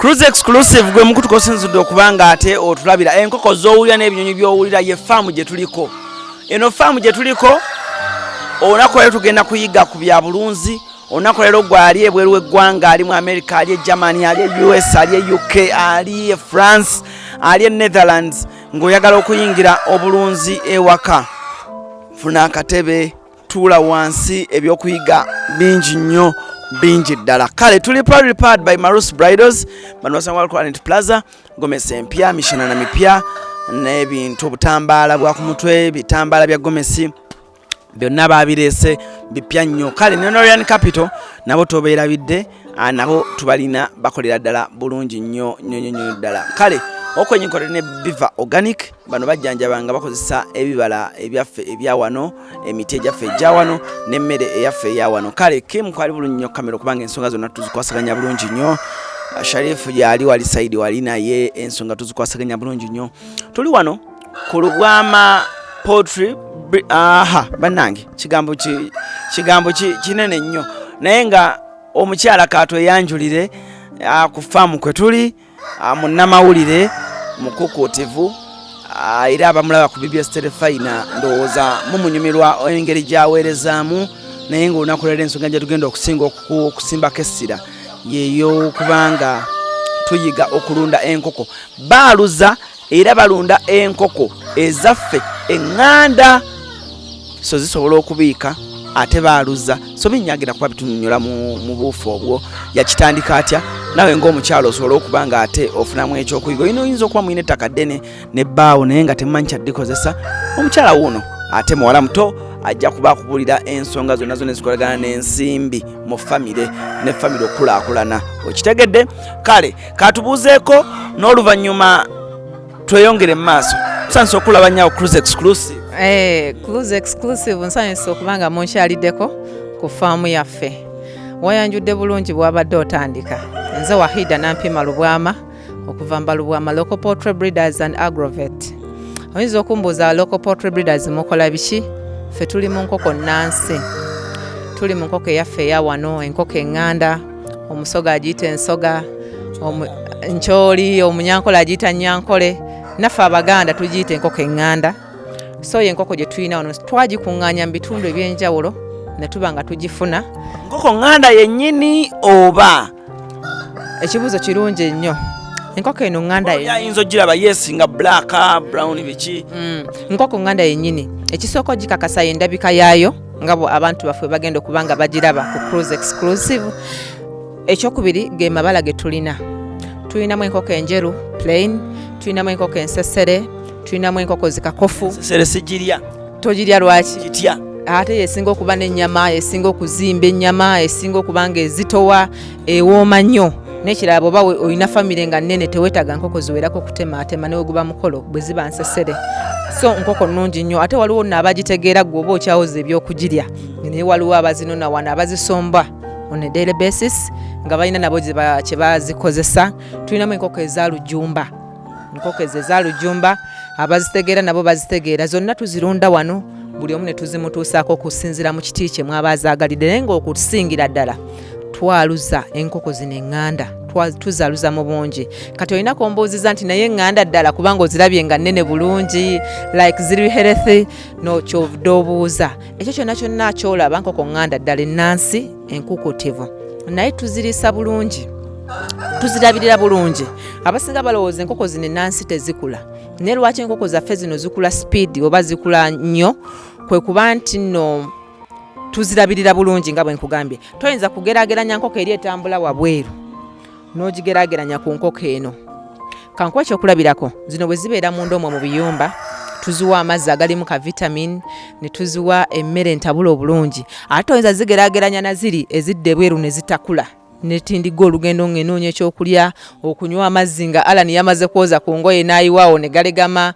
Cruise Exclusive gwe mukutu kosinzidde okuba nga ate otulabira enkoko z'owulira n'ebinyonyi by'owulira. Ye faamu gye tuliko eno, faamu gye tuliko olunaku leero. Tugenda kuyiga ku bya bulunzi olunaku leero. Gwali ebweru w'eggwanga, ali mu America, ali e Germany, ali e US, ali e UK, ali e France, ali e Netherlands, ng'oyagala okuyingira obulunzi ewaka, funa akatebe, tuula wansi, ebyokuyiga bingi nnyo, bingi ddala. Kale tuli proudly powered by Marus Bridals. Bano basangwa Planet Plaza, gomesi empya, mishanana mipya n'ebintu, obutambaala bwa ku mutwe, bitambaala bya gomesi, byonna babireese bipya nnyo. Kale ne Norian Capital nabo tobeerabidde, nabo tubalina, bakolera ddala bulungi nnyo nnyo nnyo nnyo ddala. Kale okwenyinkolera ne Biva Organic, bano bajjanjaba nga bakozesa ebibala ebyaffe ebya wano, emiti egyaffe egya wano n'emmere eyaffe eya wano. Kale Kim kwali bulungi nnyo kamera, okubanga ensonga zonna tuzikwasaganya bulungi nnyo. Sharifu gyali wali side wali, naye ensonga tuzikwasaganya bulungi nnyo. Tuli wano ku Lubwama Poultry. Aha, bannange, kigambo kinene nnyo, naye nga omukyala katweyanjulire ku faamu kwe tuli. Munnamawulire mukukuutivu, era abamulaba ku BBS Terefayina ndowooza mumunyumirwa engeri gy'aweerezaamu. Naye ng'olunaku lwaleero ensonga gye tugenda okusinga okusimbako essira yey'okubanga tuyiga okulunda enkoko. Baaluza era balunda enkoko ezaffe eŋŋanda, so zisobola okubiika ate baaluza, so binyagira kuba bitunyonyola mu buufu obwo yakitandika atya. Nawe ng'omukyalo osobola okuba nga ate ofunamu ekyokuyiga. Olina oyinza okuba mulina ettaka ddene nebbaawo, naye nga temumanyi kyaddikozesa. Omukyala wuuno ate muwala muto ajja kuba akubulira ensonga zonna zonna ezikolagana n'ensimbi mu famire ne famire okukulaakulana. Okitegedde? Kale katubuuzeeko n'oluvannyuma tweyongere mu maaso. Tusanyusa okulaba nnyawo Cruise Exclusive. Cruise Exclusive, nsanyusa okuba nga munkyaliddeko ku faamu yaffe. Wayanjudde bulungi bw'abadde otandika. Nze Wahida Nampima Lubwama okuva Mbalubwama Local Poultry Breeders and Agrovet. Oyinza okumbuuza, Local Poultry Breeders mukola biki? Ffe tuli mu nkoko nnansi, tuli mu nkoko eyaffe eya wano, enkoko eŋŋanda. Omusoga agiyita ensoga, nkyoli, omunyankole agiyita nyankole, naffe Abaganda tugiyita enkoko eŋŋanda. So ye enkoko gye tulina wano twagikuŋŋaanya mu bitundu ebyenjawulo ne tuba nga tugifuna. Nkoko ŋŋanda yennyini oba? Ekibuuzo kirungi nnyo. Enkoko eno ŋŋanda yennyini. Ayinza ogiraba yesinga black, brown, biki. Nkoko ŋŋanda yennyini. Ekisooka ogikakasa y'endabika yaayo, nga bwe abantu baffe bagenda okuba nga bagiraba ku Cruise Exclusive. Ekyokubiri ge mabala ge tulina. Tulinamu enkoko enjeru, plain, tulinamu enkoko ensesere, tulinamu enkoko zikakofu. Sesere sigirya. Togirya? Lwaki? Kitya. Ate yesinga okuba n'ennyama, esinga okuzimba ennyama, esinga okuba nga ezitowa, ewooma nnyo. N'ekirala, bw'oba olina famire nga nnene, teweetaaga nkoko ziwerako kutemaatema ne weguba mukolo bwe ziba nsesere. So nkoko nnungi nnyo. Ate waliwo nno abagitegeera, gwe oba okyawoza ebyokugirya, naye waliwo abazinona wano, abazisomba on a daily basis nga balina nabo kye bazikozesa. Tulinamu enkoko eza lujumba. Enkoko ezo eza lujumba abazitegeera nabo bazitegeera. Zonna tuzirunda wano, buli omu ne tuzimutuusaako okusinziira mu kiti kye mwaba azaagalidde. Naye ng'okusingira ddala twaluza enkoko zino eŋŋanda, tuzaaluza mu bungi. Kati olina kumbuuziza nti naye eŋŋanda ddala, kubanga ozirabye nga nnene bulungi, like ziri healthy, no kyovudde obuuza ekyo. Kyonna kyonna kyolaba nkoko ŋŋanda ddala, ennansi enkukuutivu, naye tuziriisa bulungi, tuzirabirira bulungi. Abasinga balowooza enkoko zino ennansi tezikula, naye lwaki enkoko zaffe zino zikula speed oba zikula nnyo? Kwe kuba nti nno tuzirabirira bulungi. Nga bwe nkugambye, toyinza kugeraageranya nkoko eri etambula wabweru n'ogigeraageranya ku nkoko eno. Kankuwa ekyokulabirako: zino bwe zibeera munda omwo mu biyumba, tuziwa amazzi agalimu ka vitamin ne tuziwa emmere entabula obulungi. Ate toyinza zigeraageranya na ziri ezidda ebweru ne zitakula, netindigga olugendo ng'enoonya ekyokulya, okunywa amazzi nga Alan yamaze kwoza ku ngoye n'ayiwaawo ne galegama.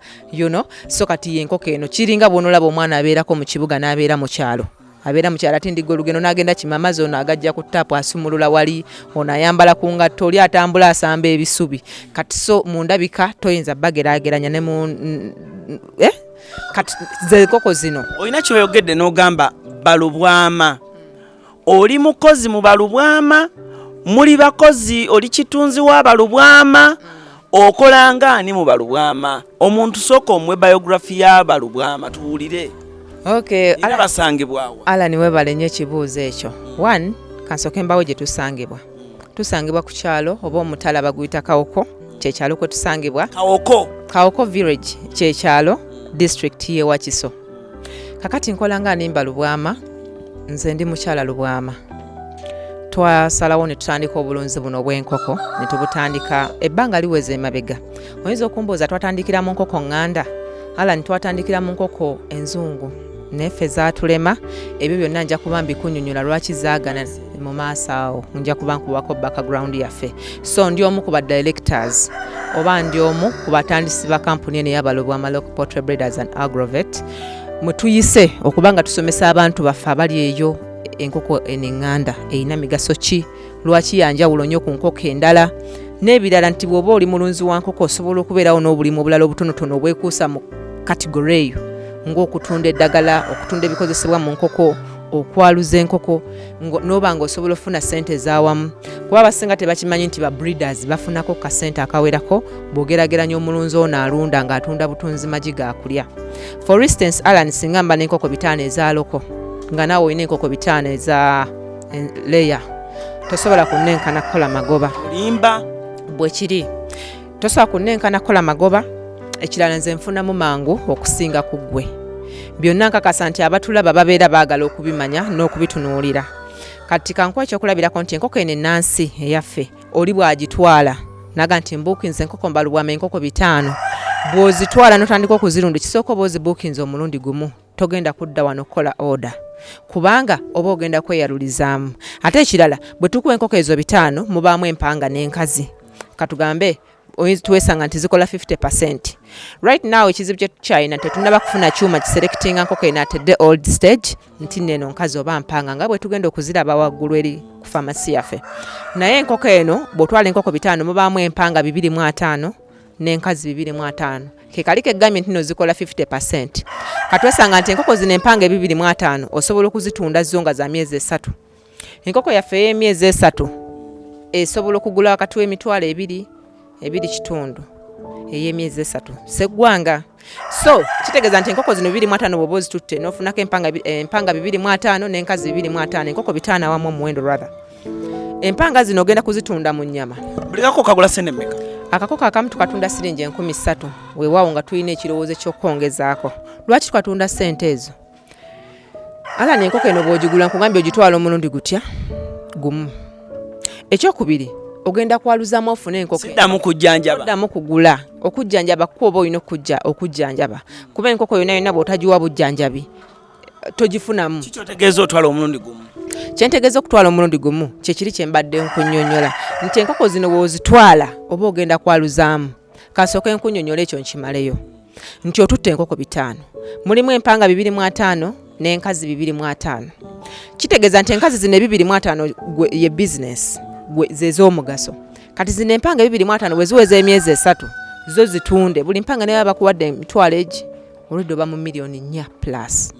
So kati ye enkoko eno kiringa bw'onoolaba omwana abeerako mu kibuga n'abeera mu kyalo. Abeera mu kyalo atindigga olugendo n'agenda kima amazzi, ono agajja ku taapu asumulula wali, ono ayambala ku ngatto, oli atambula asamba ebisubi. Kati so mu ndabika toyinza bageraageranya ne mu eh? Kati ze enkoko zino. Olina kyoyogedde n'ogamba Balubwama. Oli mukozi mu Balubwama Muli bakozi, oli kitunzi w'abalubwama, okola nga ani mu balubwama? Omuntu sooka omuwe biography y'abalubwama tuwulire. Okay. Era basangibwawa? Alan, webale nnyo ekibuuzo ekyo. One, kansooke mbawo gye tusangibwa. Tusangibwa ku kyalo oba omutala baguyita Kawoko, kyekyalo kwe tusangibwa. Kawoko. Kawoko village kyekyalo, district ye Wakiso. Kakati nkola nga nimba Lubwama, nze ndi mukyala Lubwama. Twasalawo ne tutandika obulunzi buno obw'enkoko ne tubutandika ebbanga liweze emabega. Oyinza okumbuuza twatandikira mu nkoko ŋŋanda? Alan, twatandikira mu nkoko enzungu naye ffe zaatulema. Ebyo byonna nja kuba mbikunyonyola lwaki zaagana mu maaso awo, nja kuba nkuwako background yaffe. So ndi omu ku ba directors oba ndi omu ku batandisi ba kampuni eno ey'Abalubwama Local Poultry Breeders and Agrovet, mwe tuyise okuba nga tusomesa abantu baffe abali eyo enkoko eno eŋŋanda erina migaso ki, lwaki yanjawulo nnyo ku nkoko endala n'ebirala, nti bw'oba oli mulunzi wa nkoko osobola okubeerawo n'obulimu obulala obutonotono obwekuusa mu category eyo, ng'okutunda eddagala, okutunda ebikozesebwa mu nkoko, okwaluza enkoko, n'oba ng'osobola okufuna ssente ez'awamu. Kuba abasinga tebakimanyi nti ba breeders bafunako kasente akawerako bw'ogerageranya omulunzi ono alunda ng'atunda butunzi magi ga kulya. For instance, Alan, singa mba n'enkoko 500 eza local nga naawe olina enkoko 500 eza layer, tosobola kunnenkana kukola magoba. Olimba. Bwe kiri, tosobola kunnenkana kukola magoba. Ekirala, nze nfunamu mangu okusinga ku ggwe. Byonna nkakasa nti abatulaba babeera baagala okubimanya n'okubitunuulira. Kati kankuwa ekyokulabirako nti enkoko eno ennansi eyaffe, oli bw'agitwala naga nti mbuukinze enkoko mbalubwama enkoko 500, bw'ozitwala n'otandika okuzirunda, ekisooka oba ozibuukinze omulundi gumu, togenda kudda wano kukola order kubanga oba ogenda kweyalulizaamu. Ate ekirala, bwe tukuwa enkoko ezo 500, mubaamu empanga n'enkazi. Katugambe oyinza tuwesanga nti zikola 50. Right now ekizibu kye tukyalina, tetunnaba kufuna kyuma kiselectinga nkoko eno atedde old stage nti neno nkazi oba mpanga, nga bwe tugenda okuziraba waggulu eri ku famasi yaffe. Naye enkoko eno bw'otwala enkoko 500, mubaamu empanga 250 n'enkazi 250. Ke kali kegambye nti no zikola 50. Katwesanga nti enkoko zino empanga 250 osobola okuzitunda zo nga za myezi 3. Enkoko yaffe ey'emyezi 3 esobola okugula wakati w'emitwalo 2, 2.5 ey'emyezi 3 seggwanga. So kitegeeza nti enkoko zino 250 bw'oba ozitutte n'ofunako empanga 250 n'enkazi 250, enkoko 500 awamu omuwendo, rather empanga zino ogenda kuzitunda mu nnyama. Buli kako kagula sente mmeka? Akakoko akamu tukatunda siringi 3000. Weewaawo nga tulina ekirowoozo eky'okwongezaako. Lwaki tukatunda ssente ezo, Alan? Enkoko eno bw'ogigula, nkugambye ogitwala omulundi gutya? Gumu. Ekyokubiri, ogenda kwaluzaamu ofune enkoko. Siddamu kujjanjaba. Oddamu kugula okujjanjaba kuba oba olina okujja okujjanjaba, kuba enkoko yonna yonna bw'otagiwa bujjanjabi togifunamu. Kikyotegeeza otwala omulundi gumu? Kyentegeeza okutwala omulundi gumu kyekiri kyembadde nkunnyonnyola nti enkoko zino bw'ozitwala oba ogenda kwaluzaamu. Kasooke nkunnyonnyola ekyo nkimaleyo, nti otutte enkoko 500, mulimu empanga 250 n'enkazi 250. Kitegeeza nti enkazi zino 250 ye bizinesi ze z'omugaso. Kati zino empanga 250 bwe ziweza emyezi 3, zo zitunde buli mpanga naye bakuwadde emitwalo egi, olwedde oba mu miliyoni 4 plus.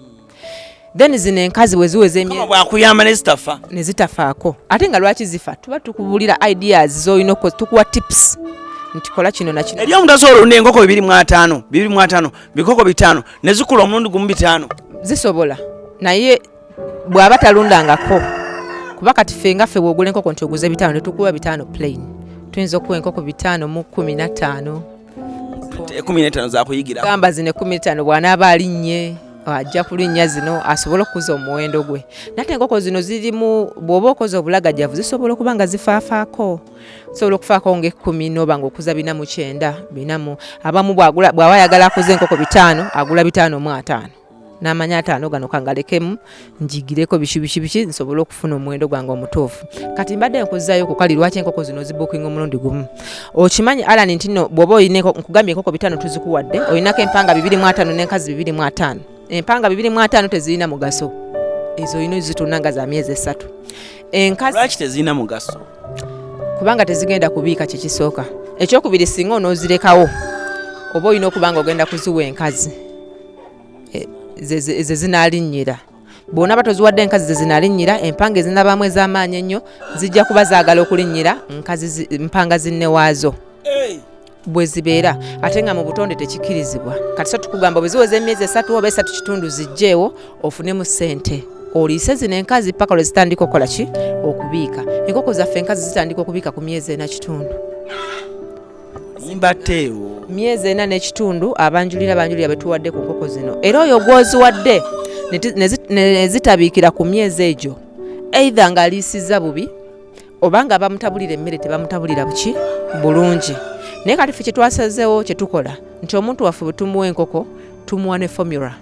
Then zino enkazi bwe ziweza emyezi, bwakuyamba ne zitafa. Ne zitafaako. Ate nga lwaki zifa? Tuba tukubulira ideas z'olina okukoza, tukuwa tips nti kola kino na kino. Eri omuntu asobola olunda enkoko 250, 250, bikoko 500 ne zikula omulundi gumu 500? Zisobola, naye bw'aba talundangako. Kuba kati ffe nga ffe, bw'ogula enkoko nti oguze 500, tetukuwa 500 plain. Tuyinza okuwa enkoko 515. 15 zakuyigira. Gamba zino 15 bw'anaaba alinnye ajja kulinnya zino asobole okukuza omuwendo gwe. Nate enkoko zino zirimu, bw'oba okoze obulagajjavu zisobola okuba nga zifaafaako, zisobola okufaako nga 10 n'oba nga okuza 490, 400. Abamu bw'aba ayagala akuza enkoko 500, agula 550 n'amanya ataano gano kangalekemu njigireko biki biki biki nsobole okufuna omuwendo gwange omutuufu. Kati mbadde nkuzzayo ku kali lwaki enkoko zino zibuukinga omulundi gumu. Okimanyi, Alan, nti nno bw'oba olina, nkugambye enkoko 500 tuzikuwadde, olinako empanga 250 n'enkazi 250. Empanga 250 tezirina mugaso, ezo olina ozitunda nga za myezi 3. Enkazi Lwaki tezirina mugaso? Kubanga tezigenda kubiika, kyekisooka. Ekyokubiri, singa onoozirekawo oba olina okuba nga ogenda kuziwa enkazi ze zinaalinnyira. Bw'onaaba toziwadde nkazi ze zinalinnyira, empanga ezinabaamu ez'amaanyi ennyo zijja kuba zaagala okulinnyira nkazi mpanga zinne waazo bwe zibeera, ate nga mu butonde tekikkirizibwa. Kati so tukugamba bwe ziweza emyezi 3 oba 3.5 zijjeewo ofunemu ssente oliise zino enkazi paka lwe zitandika okukola ki, okubiika. Enkoko zaffe enkazi zitandika okubiika ku myezi 4.5. Mbateewo. Myezi 4.5 abanjulira banjulira betuwadde ku nkoko zino, era oyo gw'oziwadde ne zitabiikira ku myezi egyo, either ng'aliisizza bubi oba nga bamutabulira emmere tebamutabulira buki bulungi. Naye kati ffe kyetwasazeewo kyetukola nti omuntu waffe bwe tumuwa enkoko tumuwa ne formula,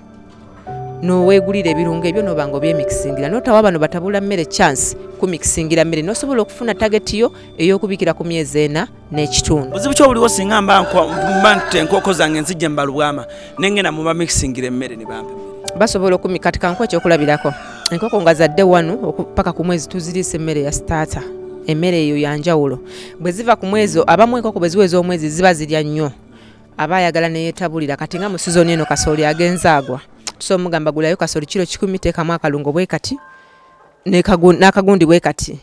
noweegulira ebirungo ebyo noba nga obyemikisingira, notawa bano batabula mmere chance kumikisingira mmere, nosobola okufuna tageti yo ey'okubikira ku myezi 4.5. Buzibu ki obuliwo singa mba ntutte enkoko zange nzijje mu balubwama nengenda muba mikisingira emmere ne bampa emmere? Basobola okumi, kati kankuwa ekyokulabirako, enkoko nga zadde wano paka ku mwezi tuziriisa emmere ya starter, emmere eyo ya njawulo. Bwe ziva ku mwezi, abamu enkoko bwe ziweza omwezi ziba zirya nnyo, aba ayagala neyetabulira. Kati nga mu sizoni eno kasooli agenze agwa, tusobola omugamba gulayo kasooli kiro 10 teekamu akalungo bwe kati n'akagundi bwe kati.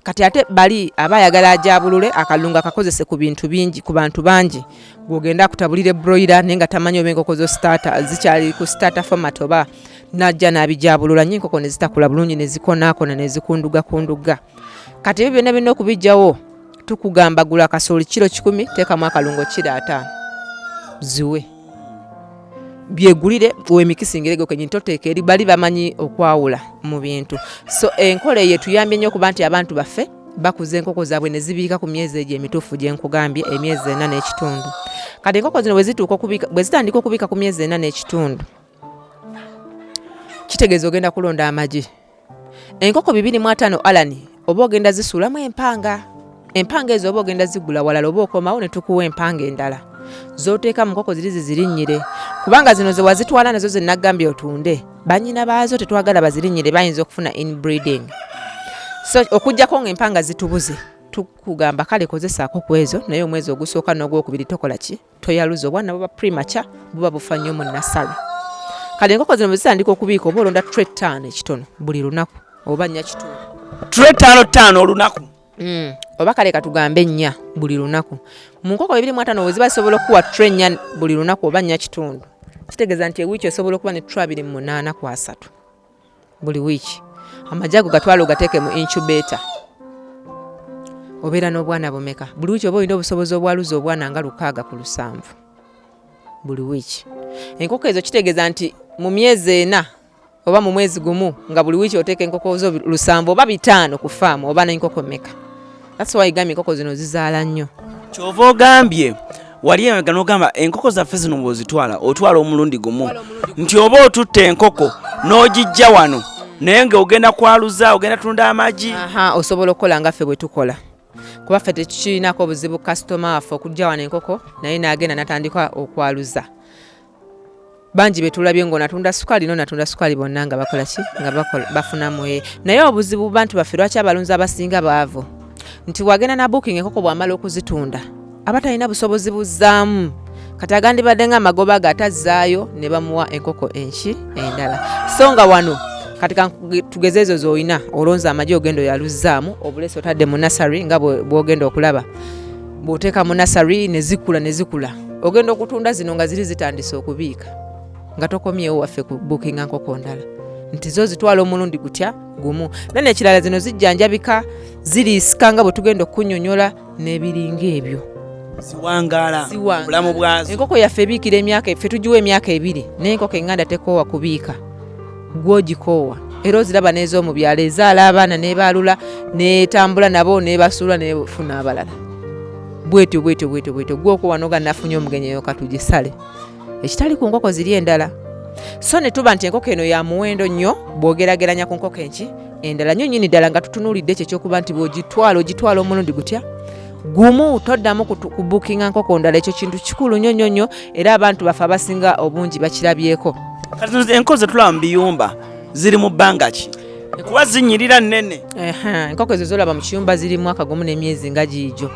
Kati ate bali aba ayagala ajabulule akalungo akakozese ku bintu bingi, ku bantu bangi, gw'ogenda akutabulire broiler naye nga tamanyi oba enkoko zo starter zikyali ku starter format oba najja n'abijabulula nnyo, enkoko ne zitakula bulungi ne zikonaakona ne zikundugakunduga. Kati ebyo byonna byonna okubijjawo tukugamba gula kasooli kiro 10 teekamu akalungo kiro 5 ziwe byegulire wemikisingire gwe kenyini, toteeka eri bali bamanyi okwawula mu bintu. So enkola eyo etuyambye nnyo okuba nti abantu baffe bakuza enkoko zaabwe ne zibiika ku myezi egyo emituufu gye nkugambye, emyezi 4.5. Kati enkoko zino bwe zituuka okubiika, bwe zitandika okubiika ku myezi 4.5, kitegeeza ogenda kulonda amagi. Enkoko 250 Alani oba ogenda zisuulamu empanga, empanga ezo oba ogenda zigula walala oba okomawo ne tukuwa empanga endala z'oteeka mu nkoko ziri zizirinnyire, kubanga zino ze wazitwala nazo ze nagambye otunde, bannyina baazo tetwagala bazirinnyire, bayinza okufuna inbreeding. So okuggyako ng'empanga zitubuze, tukugamba kale kozesaako ku ezo, naye omwezi ogusooka n'ogwokubiri tokola ki, toyaluza, obwana buba premature, buba bufa nnyo mu nasale. Kale enkoko zino bwe zitandika okubiika oba olonda tray 5 ekitono buli lunaku oba 4.5. Tray 5 5 olunaku. Oba kale katugambe 4 buli lunaku. Mu nkoko 250 bwe ziba zisobola okukuwa tray 4 buli lunaku oba 4.5, kitegeeza nti ewiiki osobola okuba ne tray 28 ku 30 buli wiiki. Amagi ago gatwale ogateeke mu incubator, obeera n'obwana bumeka buli wiiki? Oba olina obusobozi obwaluza obwana nga 6 ku 7 buli wiiki. Enkoko ezo kitegeeza nti mu myezi 4 oba mu mwezi gumu nga buli wiiki oteeka enkoko zo 7 oba 5 ku faamu, oba n'enkoko meka. That's why gambye enkoko zino zizaala nnyo. Kyova ogambye wali emabega n'ogamba enkoko zaffe zino bw'ozitwala otwala omulundi gumu, nti oba otutte enkoko n'ogijja wano naye nga ogenda kwaluza, ogenda tunda amagi. Aha, osobola okukola nga ffe bwe tukola, kuba ffe tetukirinako obuzibu kasitoma waffe okujja wano enkoko naye n'agenda n'atandika okwaluza. Bangi betulabye ng'onatunda sukali n'onatunda sukali bonna nga bakola ki, nga bafunamu. Naye obuzibu bantu baffe lwaki abalunzi abasinga baavu, nti wagenda na booking enkoko bw'amala okuzitunda aba talina busobozi buzzaamu. Kati agandibadde nga amagoba ge atazzaayo ne bamuwa enkoko enki endala. So nga wano kati tugeze ezo z'olina, olonze amagi ogenda oyaluzzaamu, obulesi otadde mu nasary nga bw'ogenda okulaba bw'oteeka mu nasary ne zikula ne zikula, ogenda okutunda zino nga ziri zitandise okubiika, nga tokomyewo waffe ku bookinga nkoko ndala, nti zo zitwala omulundi gutya gumu. Naye n'ekirala zino zijjanjabika, ziriisika nga bwe tugenda okunyonyola n'ebiringa ebyo. Ziwangaala obulamu bwazo. Enkoko yaffe ebiikira emyaka, ffe tugiwa emyaka 2, naye enkoko enganda tekoowa kubiika, gw'ogikoowa. Era oziraba n'ez'omu byalo ezaala abaana n'ebaalula n'etambula nabo n'ebasuula n'efuna abalala. Bwetyo bwetyo bwetyo bwetyo gw'okoowa n'oga nafunye omugenyi eyo katugisale, ekitali ku nkoko ziri endala. So ne tuba nti enkoko eno ya muwendo nnyo bw'ogeraageranya ku nkoko enki endala nnyo nnyini ddala, nga tutunuulidde ekyo ekyokuba nti bw'ogitwala ogitwala omulundi gutya gumu, toddamu kubukinga nkoko ndala. Ekyo kintu kikulu nnyo nnyo nnyo, era abantu baffe abasinga obungi bakirabyeko. Kati enkoko ze tulaba mu biyumba ziri mu bbanga ki? Kuba zinyirira nnene. Enkoko ezo zolaba mu kiyumba ziri mwaka gumu n'emyezi nga giigyo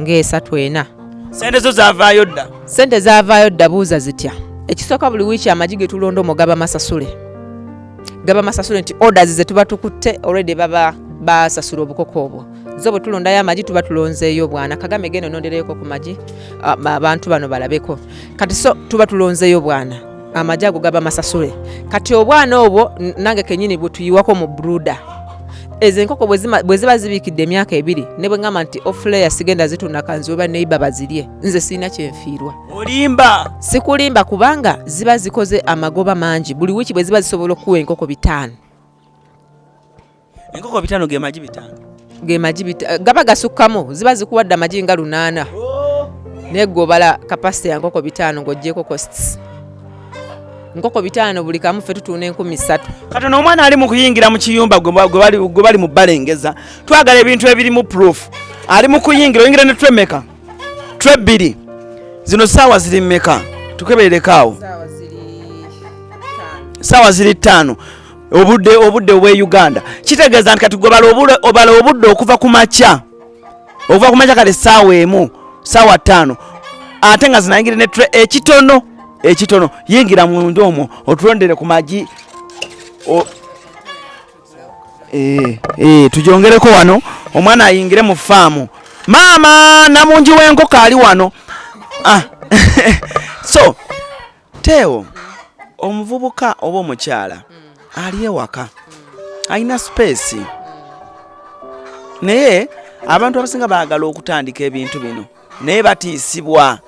ng'esatu 4. Sente zo zaavaayo dda? Sente zaavaayo dda. Buuza zitya? Ekisooka buli wiiki amagi ge tulonda omwo gaba masasule. Gaba masasule nti orders ze tuba tukutte already baba basasula obukoko obwo. Zo bwe tulondayo amagi tuba tulonzeeyo bwana. Kagame genda onondereyoko ku magi abantu bano balabeko. Kati so tuba tulonzeeyo bwana, amagi ago gaba masasule. Kati obwana obwo nange kenyini bwe tuyiwako mu brooder. Ezo enkoko bwe ziba zibiikidde emyaka 2, ne bwe ŋŋamba nti off-layer sigenda zitunda kanziwe ba neighbor bazirye, nze sirina kyenfiirwa. Olimba. Sikulimba, kubanga ziba zikoze amagoba mangi. Buli wiiki bwe ziba zisobola okukuwa enkoko 5. Enkoko 5 ge magi 5. Ge magi gaba gasukkamu, ziba zikuwadde amagi nga 8. Naye gwe obala capacity ya nkoko 5 ng'oggyeko costs. Nkoko 5 buli kamu ffe tutunda 3,000. Katono omwana ali mu kuyingira mu kiyumba gwe bali mu balengeza. Twagala ebintu ebirimu proof. Ali mu kuyingira, oyingira ne twemeka. Twe 2. Zino ssaawa ziri mmeka? Tukeberereko awo. Ssaawa ziri ttaano. Ssaawa ziri 5. Obudde obw'e Uganda. Kitegeeza nti kati gwe obala obudde okuva ku makya. Okuva ku makya kale ssaawa 1, ssaawa 5. Ate nga zinayingira ne tray ekitono, ekitono. Yingira munda omwo otulondere ku magi. Tugyongereko wano omwana ayingire mu faamu. Maama namungi w'enkoko ali wano. So Teo, omuvubuka oba omukyala ali ewaka alina space, naye abantu abasinga baagala okutandika ebintu bino naye batiisibwa.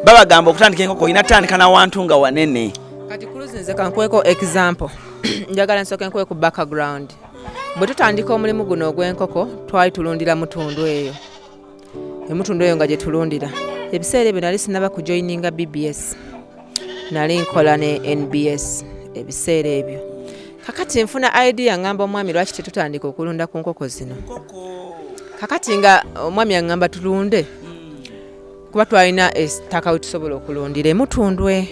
Babagamba okutandika enkoko olina tandika na wantu nga wanene. Kati Cruz, nze kankweko example. Njagala nsooke nkuwe ku background. Bwe tutandika omulimu guno ogw'enkoko twali tulundira mutundu eyo. Emutundu eyo nga gye tulundira. Ebiseera ebyo nali sinnaba kujoininga BBS. Nali nkola ne NBS ebiseera ebyo. Kakati nfuna idea ngamba omwami lwaki tetutandika okulunda ku nkoko zino. Kakati nga omwami aŋŋamba tulunde kuba twalina ettaka we tusobola okulundira emutundwe,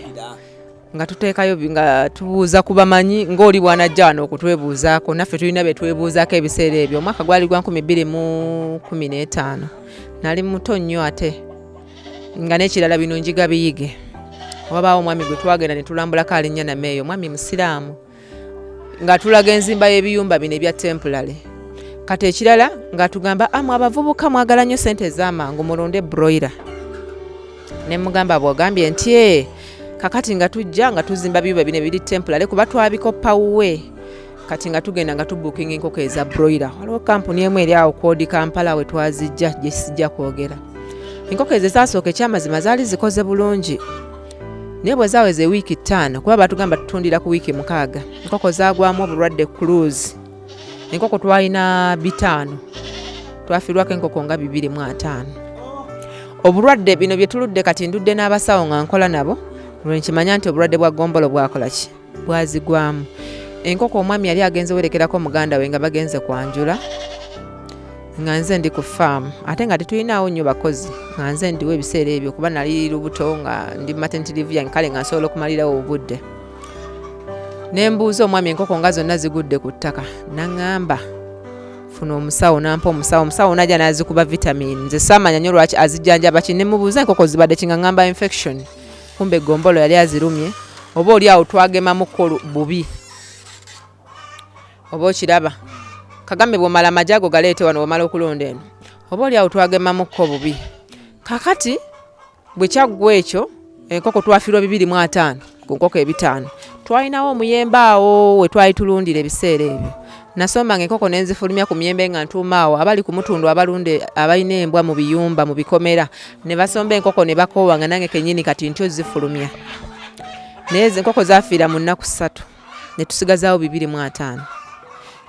nga tuteekayo nga tubuuza ku bamanyi ng'oli bw'anajja wano okutwebuuzaako, naffe tulina bye twebuuzaako ebiseera ebyo. Omwaka gwali gwa 2015, nali muto nnyo ate nga n'ekirala bino njiga biyige. Wabaawo omwami gwe twagenda ne tulambulako alinnya Nameeyo, omwami musiraamu, nga tulaga enzimba y'ebiyumba bino ebya temporary. Kati ekirala ng'atugamba, mwe abavubuka mwagala nnyo ssente ez'amangu, mulunde broiler. Ne mugamba bw'ogambye nti, kakati nga tujja nga tuzimba biyumba bino ebiri temporary kuba twabikoppa wuwe. Kati nga tugenda nga tubuukinga enkoko eza broiler. Waliwo kampuni emu eri awo Kodi Kampala we twazijja gye sijja kwogera. Enkoko ezo ezasooka ekyamazima zaali zikoze bulungi, naye bwe zaaweza ewiiki 5, kuba batugamba tutundira ku wiiki 6, enkoko zaagwamu obulwadde cruise. Enkoko twalina 5, twafiirwako enkoko nga 250. Obulwadde bino bye tuludde kati ndudde n'abasawo nga nkola nabo, lwe nkimanya nti obulwadde bwa gombolo bwakola ki? Bwazigwamu. Enkoko omwami yali agenze werekerako muganda we nga bagenze kwanjula, nga nze ndi ku faamu ate nga tetulinaawo nnyo bakozi, nga nze ndiwo ebiseera ebyo kuba nali lubuto nga ndi maternity leave yange, kale nga nsobola okumalirawo obudde. Ne mbuuza omwami enkoko nga zonna zigudde ku ttaka, n'aŋŋamba funa omusawo, n'ampa omusawo. Omusawo n'ajja n'azikuba vitamin. Nze saamanya nnyo lwaki azijjanjaba ki, ne mubuuza enkoko zibadde ki, nga ŋŋamba infection, kumbe gombolo yali azirumye, oba oli awo twagemamuko bubi. Oba okiraba Kagame bw'omala amagi ago galeete wano bw'omala okulonda eno, oba oli awo twagemamuko bubi. Kakati bwe kyaggwa ekyo enkoko twafiirwa 250 ku nkoko 5. Twalinawo omuyembe awo we twali tulundira ebiseera ebyo. Nasombanga enkoko ne nzifulumya ku miyembe nga ntuuma awo abali ku mutundu abalunda abalina embwa mu biyumba mu bikomera ne basomba enkoko ne bakoowa nga nange kennyini kati ntyo zifulumya. Naye ezo enkoko zaafiira mu nnaku 3 ne tusigazaawo 250.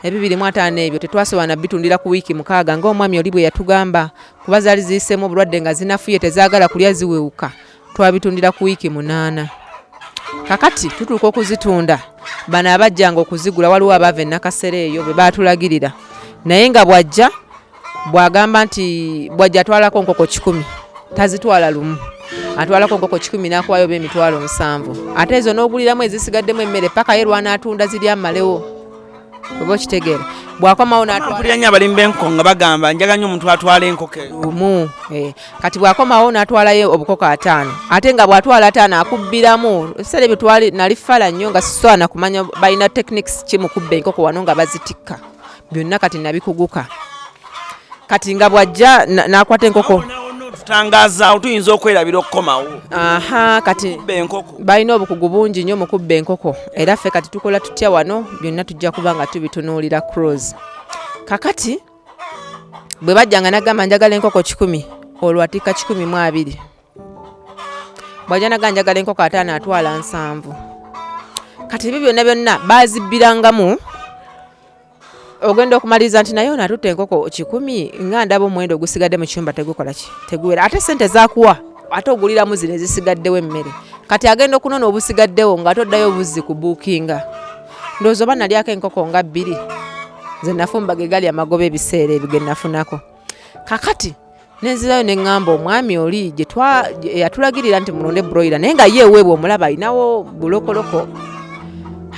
250 ebyo tetwasobola na bitundira ku wiiki 6 ng'omwami oli bwe yatugamba, kuba zaali ziyiseemu obulwadde nga zinafuye tezaagala kulya ziwewuka. Twabitundira ku wiiki 8. Kakati tutuuka okuzitunda, bano abajjanga okuzigula waliwo abaava e Nakasero eyo be baatulagirira, naye nga bw'ajja bw'agamba nti bw'ajja atwalako nkoko 100, tazitwala lumu, atwalako nkoko 100 n'akuwaayo oba 70,000, ate ezo n'oguliramu ezisigaddemu emmere paka ye lw'anaatunda ziri amalewo. Oba okitegeera, bw'akomawo n'atwala Mpulira nnyo abalimi b'enkoko nga bagamba njagala nnyo omuntu atwala enkoko eyo. Lumu kati bw'akomawo n'atwalayo obukoko 50, ate nga bw'atwala 50 akubbiramu. Ebiseera ebyo twali nali fala nnyo nga sisobola na kumanya balina techniques ki mu kubba enkoko wano nga bazitikka byonna. Kati nabikuguka. Kati nga bw'ajja n'akwata enkoko. Tutangazaawo, tuyinza okwerabira okukomawo. Aha, kati Kubba enkoko. Balina obukugu bungi nnyo mu kubba enkoko, era ffe kati tukola tutya wano, byonna tujja kuba nga tubitunuulira close. Kakati bwe bajjanga nagamba njagala enkoko 100, olwo atikka 120. Bw'ajja naga njagala enkoko 50, atwala 70. Kati ebyo byonna byonna bazibbirangamu, ogenda okumaliriza nti naye ono atutte enkoko 100, nga ndaba omuwendo ogusigadde mu kyumba tegukola ki, teguwera, ate sente zakuwa ate oguliramu zino ezisigaddewo emmere. Kati agenda okunona obusigaddewo ng'ate oddayo obuzzi ku buukinga. Ndowooza oba nalyako enkoko nga 2 ze nafumba, ge gali amagoba ebiseera ebyo ge nafunako. Kakati nenzirayo ne ŋŋamba omwami oli gye yatulagirira nti mulonde broiler, naye nga ye eweebwa omulaba alinawo bulokoloko.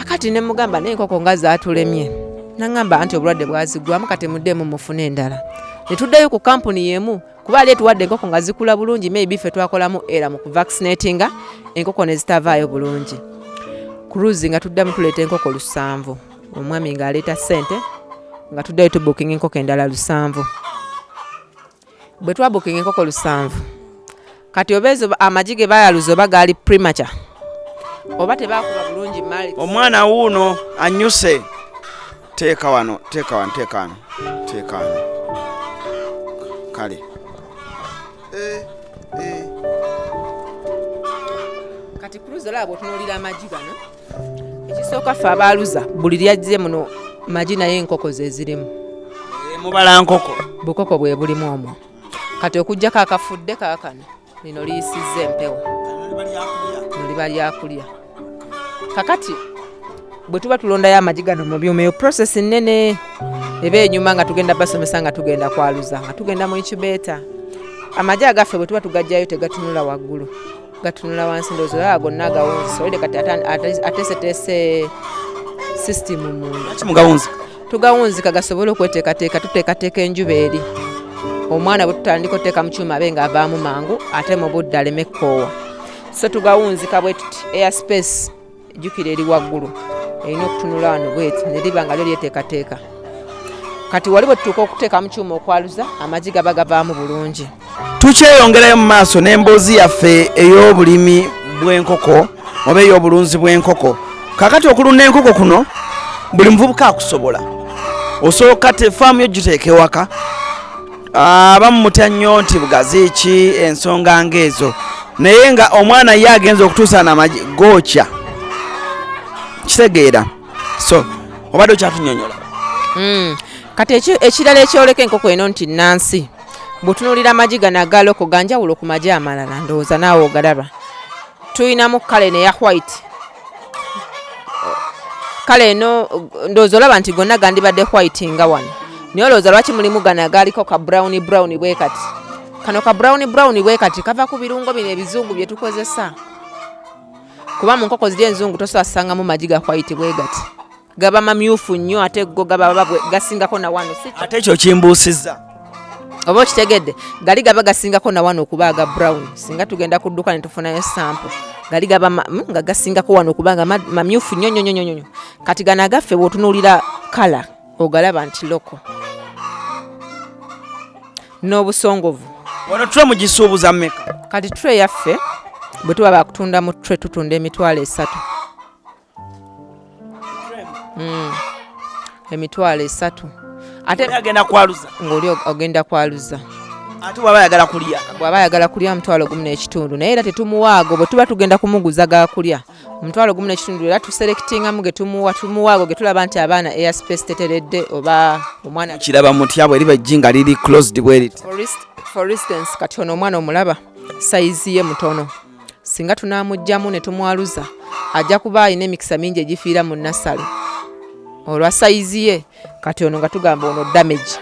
Akati ne mugamba naye enkoko nga zaatulemye, naŋŋamba anti obulwadde bwazigwamu, kati muddeemu mufune endala. Ne tuddayo ku kampuni y'emu, kuba ali etuwadde enkoko nga zikula bulungi, maybe ffe twakolamu era mu kuvaccinatinga enkoko ne zitavaayo bulungi. Cruise nga tuddamu tuleeta enkoko 7, omwami ng'aleeta ssente, nga tuddayo tubukinga enkoko endala 7. Bwe twabukinga enkoko 7, kati oba ezo amagi ge bayaluza oba gaali premature oba tebakuba bulungi mali. Omwana wuuno anyuse. Teeka wano, teeka wano, teeka wano, teeka wano. Kale. Kati cruise, olaba bw'otunuulira amagi gano, ekisooka ffe abaaluza buli lyazze muno magi, naye enkoko ze zirimu. Mubala nkoko. Bukoko bwe bulimu omwo. Kati okugjako akafudde kaakano, lino liyisizza empewo, lino liba lyakulya. Kakati bwe tuba tulondayo amagi gano mu byuma, eyo process nnene eba enyuma nga tugenda basomesa, nga tugenda kwaluza, nga tugenda mu incubator. Amagi agaffe bwe tuba tugajjayo tegatunula waggulu, gatunula wansi. Ndowooza olaba gonna agawunzise olide. Kati ateeseteese system munda. Lwaki mugawunzika? Tugawunzika gasobole okweteekateeka. Tuteekateeka enjuba eri omwana bwe tutandika oteeka mu kyuma abe ng'avaamu mangu, ate mu budde aleme kkoowa. So tugawunzika bwe tuti, air space ejjukira eri waggulu, erina okutunula wano bweti, ne liba nga lyo lyeteekateeka. Kati wali bwe tutuuka okuteeka mu kyuma okwaluza, amagi gaba gavaamu bulungi. Tukyeyongerayo mu maaso n'emboozi yaffe ey'obulimi bw'enkoko oba ey'obulunzi bw'enkoko. Kakati okulunda enkoko kuno buli muvubuka akusobola. Osooka te faamu yo giteeka ewaka. Abamu mutya nnyo nti bugazi ki, ensonga ng'ezo, naye nga omwana ye agenza okutuusa n'amagi gookya kitegeera. So obadde okyatunyonyola. Kati ekirala ekyoleka enkoko eno nti nansi, bw'otunuulira amagi gano agaloko ga njawulo ku magi amalala, ndowooza naawe ogalaba. Tulinamu kale neya white, kale eno ndowooza olaba nti gonna gandibadde white nga wano, naye olowooza lwaki mulimu gano agaliko ka brown brown bwe kati? Kano ka brown brown bwe kati kava ku birungo bino ebizungu bye tukozesa, kuba mu nkoko ziri enzungu tosobola kusangamu magi ga white bwe gati, gaba mamyufu nnyo, ate go gaba gasingako na wano si Ate ekyo kimbuusizza. Oba okitegedde, gali gaba gasingako na wano okuba aga brown. Singa tugenda ku dduka ne tufunayo sample, gali gaba nga gasingako wano okuba nga mamyufu nnyo nnyo nnyo nnyo. Kati gano agaffe bw'otunuulira kala ogalaba nti local n'obusongovu. Wano tray mugisuubuza mmeka? Kati tray yaffe bwe tuba bakutunda mu tray, tutunda 30,000. 30,000 ate Oli agenda kwaluza? Ng'oli ogenda kwaluza. Ate bw'aba ayagala kulya? Bw'aba ayagala kulya, 1,500, naye era tetumuwaago. Bwe tuba tugenda kumuguza gakulya, 1,500, era tuselectingamu ge tumuwa. Tumuwaago ge tulaba nti abaana air space teteredde oba omwana. Kiraba mutya bwe liba eggi nga liri closed bwe riti? For instance, kati ono omwana omulaba sayizi ye mutono. Singa tunaamugjamu ne tumwaluza, ajja kuba alina emikisa mingi egifiira mu nursery olwa sayizi ye. Kati ono nga tugamba ono damage.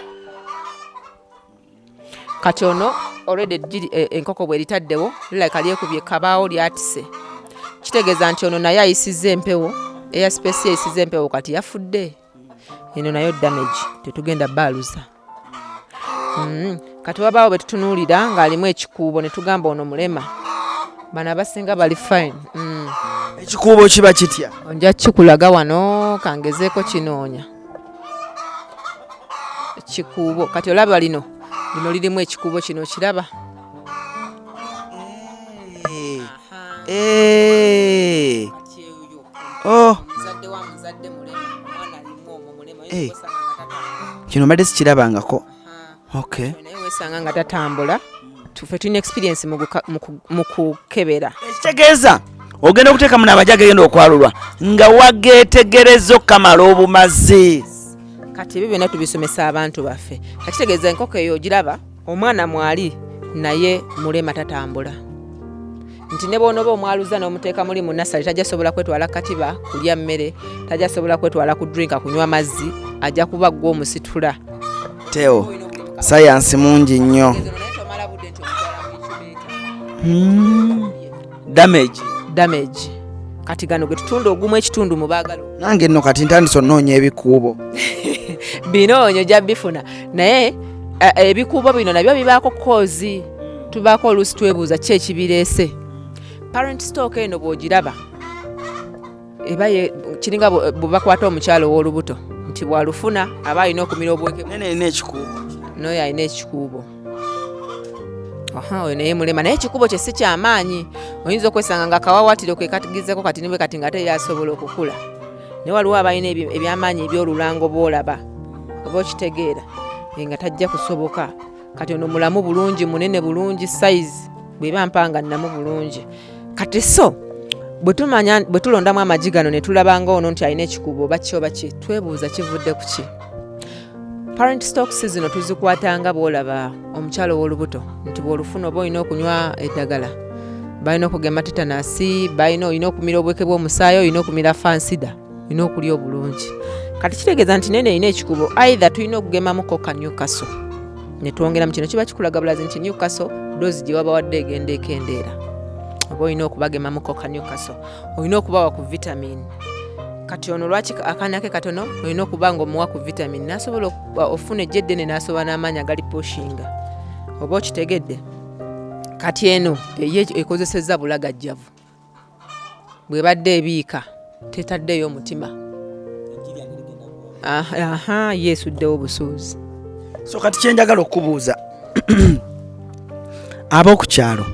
Kati ono already eggiri enkoko bweritaddewo lirabika lyekubye kabaawo, lyatise, kitegeeza nti ono naye ayisizza empewo, air space ye eyisizza empewo, kati yafudde. Eno nayo damage, tetugenda baaluza. Kati wabaawo bwe tutunuulira ng'alimu ekikuubo ne tugamba ono mulema. Bano abasinga bali fine. Ekikuubo kiba kitya? Nja kikulaga wano, kangezeeko kinoonya. Ekikuubo kati olaba lino, lino lirimu ekikuubo kino, okiraba? Oh. Kino mbadde sikirabangako. Okay. Naye weesanga nga tatambula. Ffe tulina experience mu kukebera. Ekitegeeza ogenda okuteeka muno amagi agagenda okwalulwa nga wageetegereza okukamala obumazi. Kati ebyo byonna tubisomesa abantu baffe. Kakitegeeza enkoko eyo ogiraba omwana mwali naye mulema tatambula. Nti ne bw'onooba omwaluza n'omuteeka muli mu nasale tajja sobola kwetwala katiba kulya mmere, tajja sobola kwetwala ku drinka kunywa mazzi, ajja kuba ggwe omusitula. Teo, sayansi mungi nnyo. Damage. Damage. Kati gano ge tutunda ogumu ekitundu mu baagala. Nange nno kati ntandise onoonya ebikuubo. Binoonyo ojja bifuna. Naye ebikuubo bino nabyo bibaako koozi. Tubaako oluusi twebuuza ki ekibireese. Parent stock eno bw'ogiraba eba kiringa bwe bakwata omukyalo ow'olubuto nti bw'alufuna aba alina okumira obuweke. Nene alina ekikuubo. N'oyo alina ekikuubo. Aha, oyo naye mulema, naye ekikuubo kye si kyamaanyi. Oyinza okwesanga nga akawawaatiro ke katugizeeko kati nibwe kati ng'ate ye asobola okukula. Naye waliwo abalina ebyamaanyi eby'olulango bw'olaba oba okitegeera nga tajja kusoboka. Kati ono mulamu bulungi, munene bulungi, size bw'eba mpanga nnamu bulungi. Kati so bwe tumanya, bwe tulondamu amagi gano ne tulaba nga ono nti alina ekikuubo oba ki oba ki, twebuuza kivudde ku ki. Parent stocks zino tuzikwata nga bw'olaba omukyalo ow'olubuto nti bw'olufuna oba olina okunywa eddagala, balina okugema tetanasi, olina okumira obuweke bw'omusaayi, olina okumira fansida, olina okulya obulungi. Kati kitegeeza nti nene erina ekikuubo, either tulina okugemamuko ka Newcastle ne twongeramu kino kiba kikulaga bulazi nti Newcastle dose gye wabawadde egenda ekendeera. Oba olina okubagemamuko ka Newcastle, olina okubawa ku vitamin. Kati ono lwaki akaana ke katono olina okuba ng'omuwa ku vitamin n'asobola ofuna ejja eddene n'asobola n'amaanyi agali pushinga. Oba okitegedde? Kati eno ye ekozesezza bulagajjavu. Bw'ebadde ebiika tetaddeyo omutima. Aha, ye esuddewo busuuzi. So kati kye njagala okubuuza, ab'oku kyalo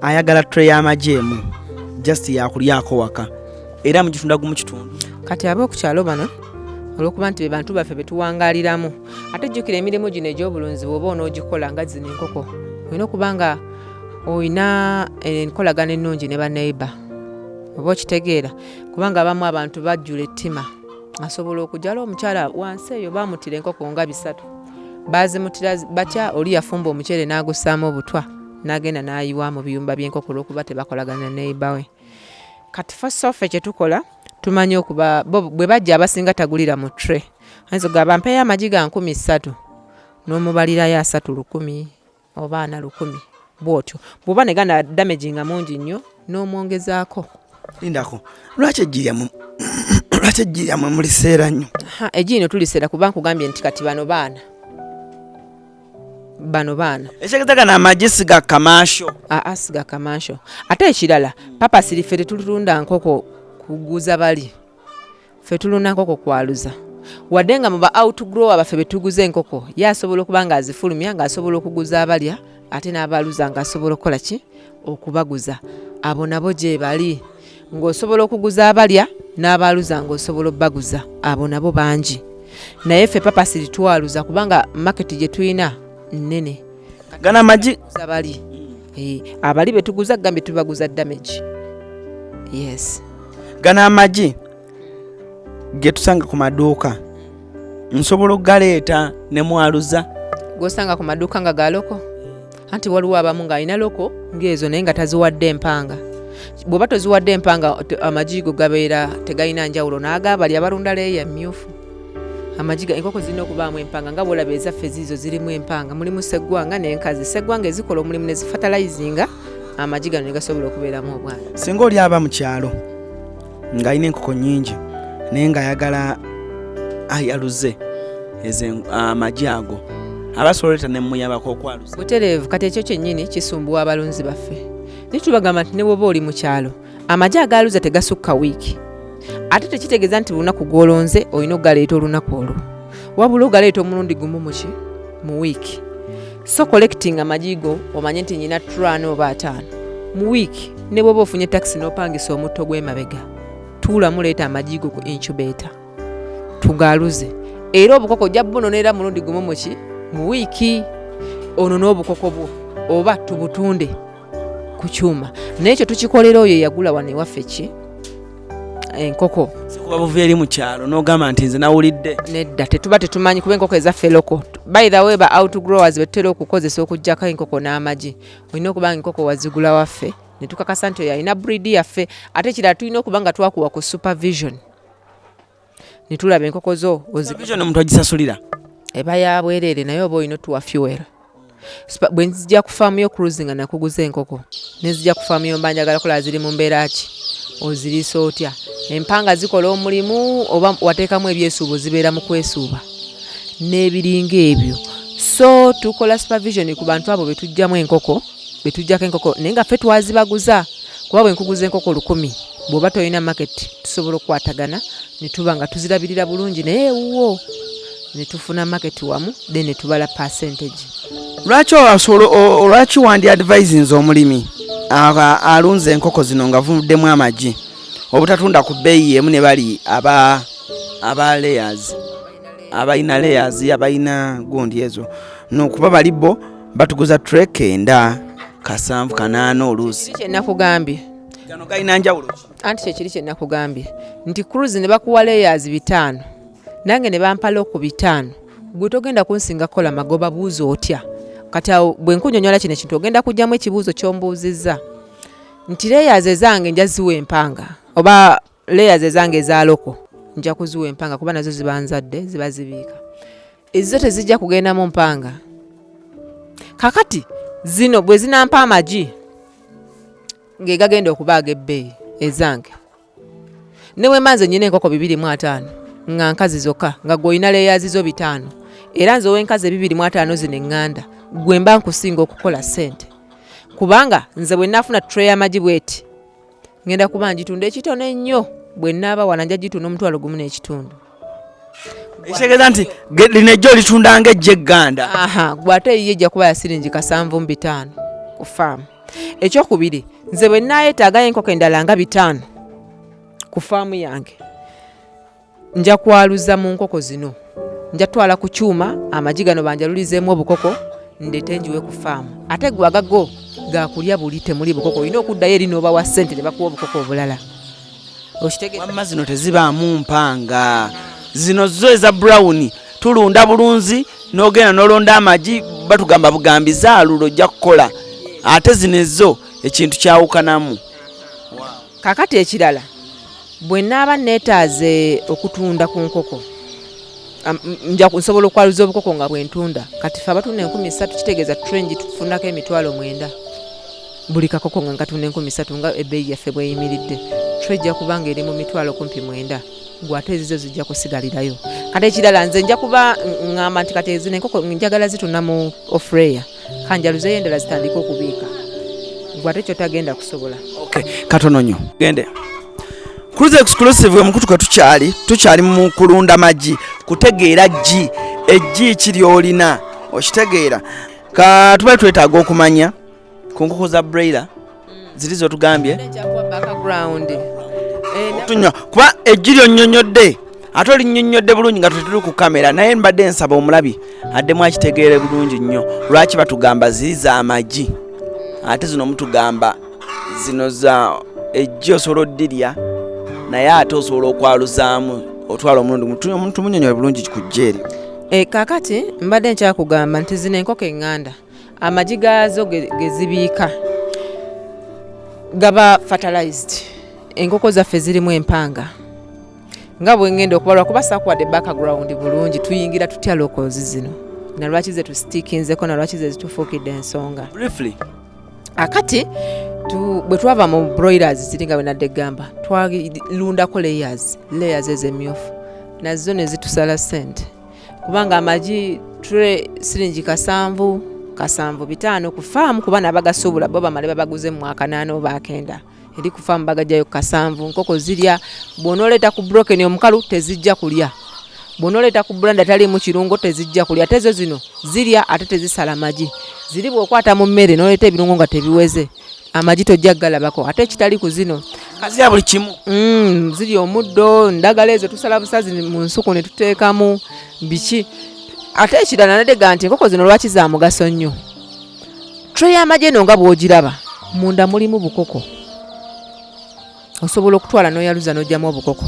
ayagala tray y'amagi emu just yakulyako waka era mugitunda gumu kitundu. Kati ab'oku kyalo bano olw'okuba nti be bantu baffe be tuwangaaliramu, ate jjukira emirimu gino egy'obulunzi bw'oba onoogikola nga zino enkoko, olina okuba nga olina enkolagana ennungi ne baneighbor. Oba okitegeera, kubanga abamu abantu bajjula ettima. Asobola okujala omukyala wansi eyo baamutira enkoko nga 3. Baazimutira batya, oli yafumba omuceere n'agussaamu obutwa n'agenda n'ayiwa mu biyumba by'enkoko olw'okuba tebakolagana ne neighbor we. Kati ffe kye tukola tumanyi okuba bo bwe bajja abasinga tagulira mu tray. Ayinza okugamba mpeeyo amagi ga 3,000 n'omubalirayo 3 1,000 oba 4 1,000 bw'otyo. Bw'oba ne gana damage nga mungi nnyo n'omwongezaako. Lindako, lwaki eggi lyammwe muliseera nnyo? Eggi lino tuliseera kuba nkugambye nti kati bano baana. Bano baana. Ekitegeeza gano amagi si ga kamansho. Aa, si ga kamansho. Ate ekirala, papasiri ffe tetulunda nkoko kuguza bali. Ffe tulunda nkoko kwaluza. Wadde nga mu ba outgrower baffe be tuguza enkoko, ye asobola okuba ng'azifulumya ng'asobola okuguza abalya ate n'abaluza ng'asobola okukola ki? Okubaguza. Abo nabo gye bali. Ng'osobola okuguza abalya n'abaluza ng'osobola obbaguza. Abo nabo bangi. Naye ffe papasiri twaluza kubanga market gye tulina nnene. Gano amagi bali. Abali be tuguza gambye tubaguza damage. Yes. Gano amagi ge tusanga ku maduuka nsobola okugaleeta ne mwaluza. G'osanga ku maduuka nga ga loko? Anti waliwo abamu ng'alina loko ng'ezo naye nga taziwadde empanga. Bw'oba toziwadde empanga amagi go gabeera tegalina njawulo n'ag'abali abalunda leeya mmyufu. Amagi enkoko zirina okubaamu empanga nga bw'olaba ezaffe ziizo zirimu empanga, mulimu sseggwanga n'enkazi. Sseggwanga ezikola omulimu ne zifatalayizinga amagi gano ne gasobola okubeeramu obwana. Singa oli aba mu kyalo ng'alina enkoko nnyingi naye ng'ayagala Ayaluze ezo amagi ago, abasobola oleeta nemuyambako okwaluza? Butereevu. Kati ekyo kyennyini kisumbuwa abalunzi baffe, naye tubagamba nti ne bwoba oli mu kyalo, amagi agaluza tegasukka wiiki. Ate tekitegeeza nti lunaku gw'olonze olina okugaleeta olunaku olwo, wabula ogaleeta omulundi gumu muki mu wiiki. So collecting amagi go, omanye nti nyina 50 oba 50 mu wiiki. Ne bwoba ofunye takisi n'opangisa omutto gw'emabega, tuulamu, leeta amagi go ku incubator tugaluze. Era obukoko ojja bunonera mulundi gumu muki mu wiiki, ono n'obukoko bwo oba tubutunde ku kyuma. Naye ekyo tukikolera oyo eyagula wano ewaffe ki enkoko. Sikuba buva eri mu kyalo n'ogamba nti nze nawulidde. Nedda, tetuba tetumanyi, kuba enkoko ezaffe local. By the way, ba outgrowers betutera okukozesa okugjako enkoko n'amagi, olina okuba nga enkoko wazigula waffe ne tukakasa nti oyo alina breed yaffe. Ate kirala, tulina okuba nga twakuwa ku supervision ne tulaba enkoko zo. Vision omuntu agisasulira? Eba ya bwereere, naye oba olina otuwa fuel. Bwe nzija ku faamu yo cruise nga nakuguza enkoko, nenzija ku faamu yo, mba njagala kulaba ziri mu mbeera ki, oziriisa otya, empanga zikola omulimu oba wateekamu ebyesuubo zibeera mu kwesuuba n'ebiringa ebyo. So tukola supervision ku bantu abo betugjamu enkoko, betuggyako enkoko, naye nga ffe twazibaguza. Kuba bwe nkuguza enkoko 1000, bw'oba tolina market, tusobola okukwatagana ne tuba nga tuzirabirira bulungi, naye ewuwo ne tufuna market wamu, then ne tubala percentage. Lwaki osobola lwaki wandi advisinze omulimi alunze enkoko zino nga vuddemu amagi obutatunda ku bbeeyi emu ne bali aba layers, abalina layers, abalina gundi ezo? Nokuba bali bo batuguza tray 9, 7, 8 oluusi. Kiri kyenakugambye. Gano galina njawulo ki? Anti kyekiri kyenakugambye nti cruise ne bakuwa layers 500, nange ne bampa local 500, gwe togenda kunsinga kukola magoba. Buuza otya? Kati awo bwe nkunyonyola kino ekintu, ogenda kugyamu ekibuuzo ky'ombuuzizza nti layers ezange nja ziwa empanga, oba layers ezange eza local nja kuziwa empanga, kuba nazo ziba nzadde, ziba zibiika. Ezizo tezijja kugendamu mpanga. Kakati zino bwe zinampa amagi ng'egagenda okuba ag'ebbeeyi, ezange ne bwe mba nze nnyina enkoko 250 nga nkazi zokka, nga gwe olina layers zo 500, era nze ow'enkazi 250 zino eŋŋanda gwe mba nkusinga okukola ssente, kubanga nze bwe naafuna tray y'amagi bweti, ngenda kuba ngitunda ekitono ennyo. Bwe naaba wala nja gitunda 1500. Ekitegeeza nti lino ejjo litunda nga ejjo egganda. Aha, gwe ate eyiye ejja kuba ya siringi 75 ku faamu. Ekyokubiri, nze bwe naayeetaagayo enkoko endala nga 500 ku faamu yange, nja kwaluza mu nkoko zino, nja twala ku kyuma amagi gano banjalulizeemu obukoko, ndeete njiwe ku faamu. Ate gwe agago gakulya buli temuli bukoko, olina okuddayo eri n'obawa ssente ne bakuwa obukoko obulala. Okitegedde? Wamma zino tezibaamu mpanga. Zino zo eza brown tulunda bulunzi, n'ogenda n'olonda amagi, batugamba bugambi zaalulo ojja kukola. Ate zino ezo ekintu kyawukanamu. Kakati ekirala, bwe naaba neetaaze okutunda ku nkoko, nja nsobola okwaluza obukoko nga bwe ntunda. Kati fe abatunda 3000, kitegeeza tray tufunako 90,000 buli kakoko nga nkatunda 3000, nga ebbeeyi yaffe bweyimiridde. Tray ejja kuba nga eri mu mitwalo kumpi 90, gwe ate ezizo zijja kusigalirayo. Kati ekirala, nze nja kuba ŋŋamba nti kati zino enkoko njagala zitunda mu off layer, kanjaluzeyo endala zitandike okubiika, gwe ate kyotagenda kusobola. Okay, katono nnyo gende. Cruise Exclusive, omukutu kwe tukyali mu kulunda magi, kutegeera ggi eggi ki ly'olina. Okitegeera? Ka tuba twetaaga okumanya ku nkoko za broiler ziri zotugambye. Nkyakuwa background. Tunywa kuba eggi lyonnyonnyodde, ate olinnyonnyodde bulungi nga tetuli ku kamera, naye mbadde nsaba omulabi addemu akitegeere bulungi nnyo lwaki batugamba ziri z'amagi, ate zino mutugamba zino za eggi osobola oddirya, naye ate osobola okwaluzaamu otwala omulundi. Omuntu munyonyole bulungi ku ggi eryo. Kakati mbadde nkyakugamba nti zino enkoko eŋŋanda amagi gaazo ge zibiika gaba fertilized. Enkoko zaffe zirimu empanga nga bwe ŋŋenda okuba, lwakuba saakuwadde background bulungi tuyingira tutya locals zino, na lwaki ze tusitikinzeko, na lwaki ze zitufuukidde ensonga. Briefly. Akati bwe twava mu broilers ziri nga bwe nadde gamba, twalundako layers, layers ez'emyufu. Nazo ne zitusala ssente kubanga amagi tray siringi 7, 7.5 ku faamu, kuba nabagasuubula bo bamale babaguze mu 8 oba 9. Eri ku faamu bagajjayo 7. Nkoko zirya, bw'onooleeta ku broken omukalu tezijja kulya, bw'onooleeta ku brand ataliimu kirungo tezijja kulya. Ate zo zino zirya ate tezisala magi. Ziri bw'okwata mu mmere n'oleeta ebirungo nga tebiweze, amagi tojja kugalabako. Ate ekitali ku zino zirya buli kimu. Zirya omuddo, ndagala ezo tusala busazi mu nsuku ne tuteekamu biki. Ate ekirala nadega nti enkoko zino lwaki za mugaso nnyo, tray y'amagi eno nga bw'ogiraba munda mulimu bukoko, osobola okutwala n'oyaluza n'oggyamu obukoko.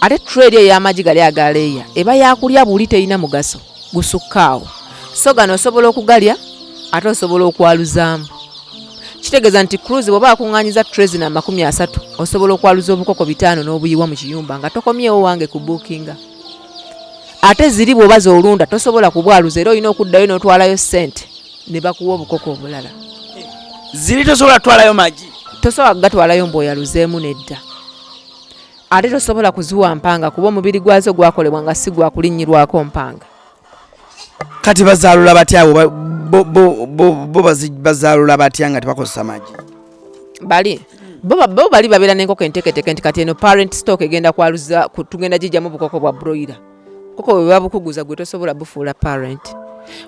Ate tray eri ey'amagi gali aga layer eba yakulya buli, terina mugaso gusukka awo. So gano osobola okugalya ate osobola okwaluzaamu. Kitegeeza nti cruise bw'oba akuŋŋaanyiza tray zino 30, osobola okwaluza obukoko 5 n'obuyiwa mu kiyumba nga tokomyewo wange ku buukinga. Ate ziri bw'oba z'olunda tosobola kubwaluza, era olina okuddayo n'otwalayo ssente ne bakuwa obukoko obulala. Ziri tosobola kutwalayo magi? Tosobola kugatwalayo mbw'oyaluzeemu nedda. Ate tosobola kuziwa mpanga kuba omubiri gwazo gwakolebwa nga si gwa kulinnyirwako mpanga. Kati bazaalula batya abo? Bo bazaalula batya nga tebakozesa magi? Bali bo bali babeera n'enkoko enteeketeke nti kati eno parent stock egenda kwaluza, tugenda gijjamu bukoko bwa broiler. Koko bwe babukuguza gwe tosobola bufuula parent.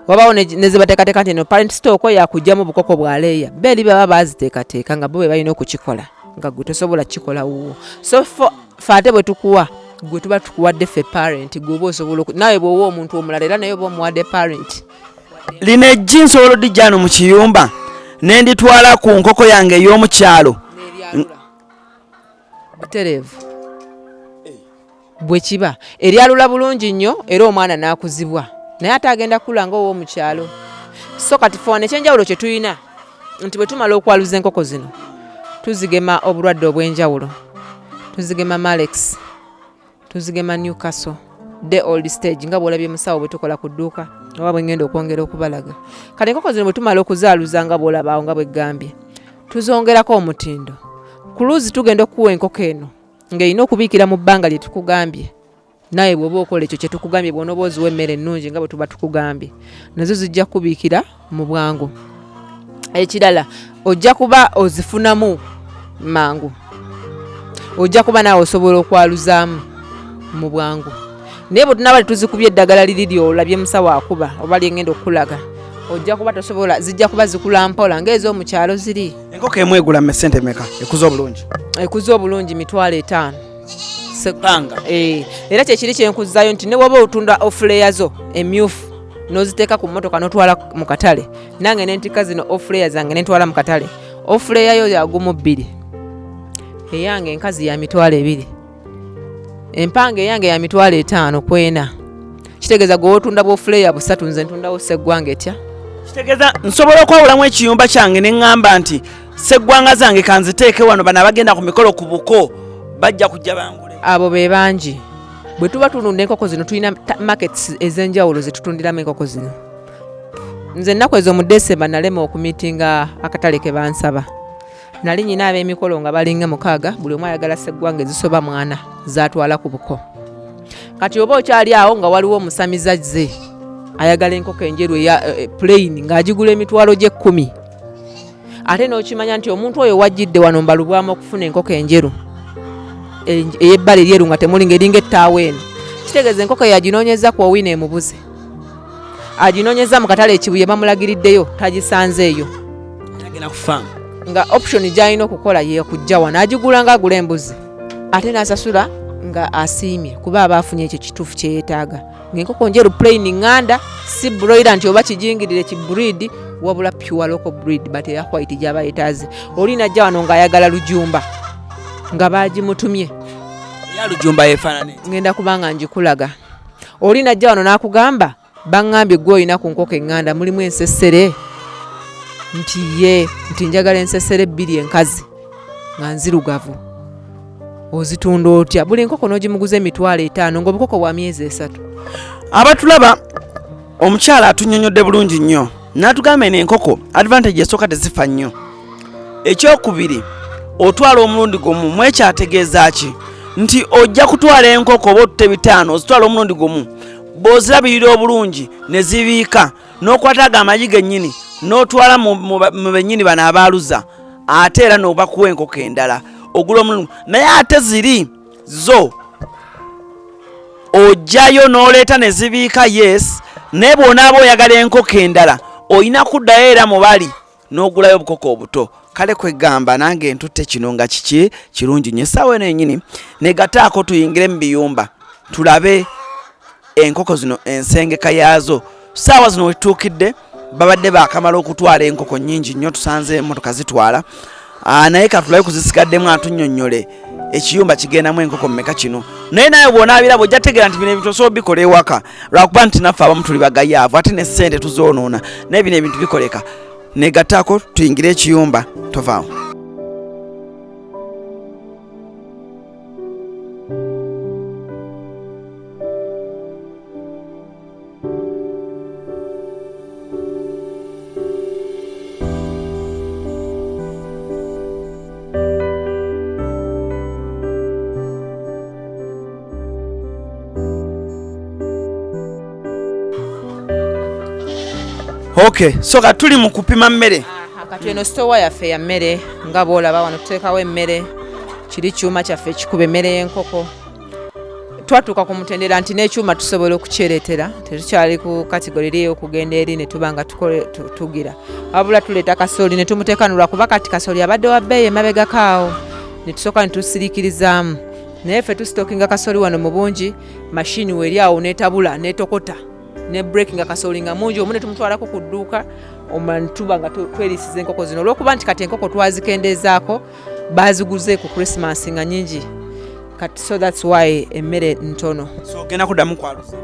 Wabawo ne ze bateekateeka nti eno parent stock yakugyamu bukoko bwa layer, beeri baba baaziteekateeka nga bo be balina okukikola, nga gwe tosobola kukikola wuwo. So ffe ate bwe tukuwa gwe tuba tukuwadde ffe parent, gwe oba osobola naawe bw'owa omuntu omulala era naye oba omuwadde parent. Lino eggi nsobola odijja wano mu kiyumba ne nditwala ku nkoko yange ey'omukyalo? Butereevu bwe kiba eryalula bulungi nnyo, era omwana n'akuzibwa naye ate agenda kukula nga ow'omukyalo. So kati ffe wano ekyenjawulo kye tulina nti bwe tumala okwaluza enkoko zino tuzigema obulwadde obw'enjawulo. Tuzigema Marek's, tuzigema Newcastle day old stage, nga bw'olabye musawo bwe tukola ku dduuka oba bwe ngenda okwongera okubalaga. Kati enkoko zino bwe tumala okuzaaluza nga bw'olaba awo nga bwe ggambye, tuzongerako omutindo. Ku luuzi tugenda okukuwa enkoko eno ng'erina okubiikira mu bbanga lye tukugambye. Naawe bw'oba okola ekyo kye tukugambye, bw'onooba oziwa emmere ennungi nga bwe tuba tukugambye, nazo zijja kukubiikira mu bwangu. Ekirala ojja kuba ozifunamu mangu, ojja kuba naawe osobola okwaluzaamu mu bwangu. Naye bwe tunaaba tetuzikubye eddagala liri ly'olabye musawo akuba oba lyengenda okukulaga, ojja kuba tosobola, zijja kuba zikula mpola ng'ez'omu kyalo ziri. Enkoko emu egula sente meka ekuze obulungi? Ekuze obulungi 50,000. Panga. Era kyekiri kyenkuzaayo nti ne woba otunda off layer zo emyufu n'oziteeka ku mmotoka n'otwala mu katale, nange nentikka zino off layer zange nentwala mu katale, off layer yo yagumu 2, eyange enkazi ya 20,000, empanga eyange ya 54,000. Kitegeeza gwe wotunda bw'off layer 3, nze ntundawo sseggwanga etya. Kitegeeza nsobola okwawulamu ekiyumba kyange ne ŋŋamba nti sseggwanga zange kanziteeke wano, bano abagenda ku mikolo ku buko bajja kujja bangule? Abo be bangi. Bwe tuba tulunda enkoko zino tulina markets ez'enjawulo ze tutundiramu enkoko zino. Nze ennaku ezo mu December nalema okumiitinga akatale ke bansaba. Nali nyina ab'emikolo nga balinga 6, buli omu ayagala sseggwanga ezisoba 4 zatwala ku buko. Kati oba okyali awo nga waliwo omusamize azze ayagala enkoko enjeru eya plain ng'agigula emitwalo gy'ekkumi, ate n'okimanya nti omuntu oyo wajjidde wano mbalubwamu okufuna enkoko enjeru ey'ebbala eryeru nga temuli ng'eringa ettaawo eno. Kitegeeza enkoko eyo aginoonyeza ku Owino emubuze, aginoonyeza mu katale Ekibuye bamulagiriddeyo tagisanze eyo, agenda ku faamu. Nga option gy'alina okukola ye kujja wano agigula ng'agula embuzi, ate n'asasula nga asiimye kuba aba afunye ekyo kituufu kye yeetaaga, ng'enkoko njeru plain ŋŋanda, si broiler nti oba kijingirire ki breed, wabula pure local breed but eya white gy'aba yeetaaze. Oli najja wano ng'ayagala lujumba nga baagimutumye. Eya lujumba yeefaanana etya? Ngenda kuba nga ngikulaga. Oli najja wano n'akugamba baŋŋambye gwe olina ku nkoko eŋŋanda mulimu ensesere, nti ye nti njagala ensesere 2 enkazi nga nzirugavu, ozitunda otya? Buli nkoko n'ogimuguza 50,000 ng'obukoko bwa myezi 3. Abatulaba, omukyala atunnyonnyodde bulungi nnyo n'atugamba eno enkoko advantage esooka tezifa nnyo, ekyokubiri otwala omulundi gumu. Mwekyategeeza ki? Nti ojja kutwala enkoko oba otutte 5 ozitwala omulundi gumu, bw'ozirabirira obulungi ne zibiika, n'okwata ago amagi gennyini n'otwala mu bennyini bano abaaluza, ate era n'obakuwa enkoko endala ogula omulundi. Naye ate ziri zo ojjayo n'oleeta ne zibiika, yes, naye bw'onaaba oyagala enkoko endala olina kuddayo era mu bali n'ogulayo obukoko obuto. Kale kwegamba nange ntutte kino nga kiki kirungi nnyo. Essaawa eno yennyini negataako tuyingire mu biyumba tulabe enkoko zino ensengeka yaazo. Ssaawa zino wetutuukidde babadde baakamala okutwala enkoko nnyingi nnyo, tusanze emmotoka zitwala. Naye katulabe kuzisigaddemu atunnyonnyole ekiyumba kigendamu enkoko mmeka kino. Naye nawe bw'onaabiraba ojja kutegeera nti bino ebintu osobola obikola ewaka, lwakuba nti naffe abamu tuli bagayaavu ate ne ssente tuzoonoona, naye bino ebintu bikoleka. Negattaako tuyingire ekiyumba, tovaawo. Okay, so kati tuli mu kupima mmere. Kati eno sitowa yaffe ya mmere nga bw'olaba wano tuteekawo emmere, kiri kyuma kyaffe ekikuba emmere y'enkoko. Twatuuka ku mutendera nti n'ekyuma tusobola okukyereetera, tetukyali ku kategori eri ey'okugenda eri ne tuba nga tugira, wabula tuleeta kasooli ne tumuteekanulwa, kuba kati kasooli abadde wa bbeeyi emabegako awo ne tusooka ne tusiriikirizaamu. Naye ffe tusitookinga kasooli wano mu bungi, mashini weeri awo n'etabula n'etokota ne breaking kasooli nga mungi, omu ne tumutwalako ku dduuka, omulala ne tuba nga tweriisiza enkoko zino. Olw'okuba nti kati enkoko twazikendeezaako, baaziguze ku Christmas nga nnyingi kati, so that's why emmere ntono. So ogenda kuddamu kwaluza?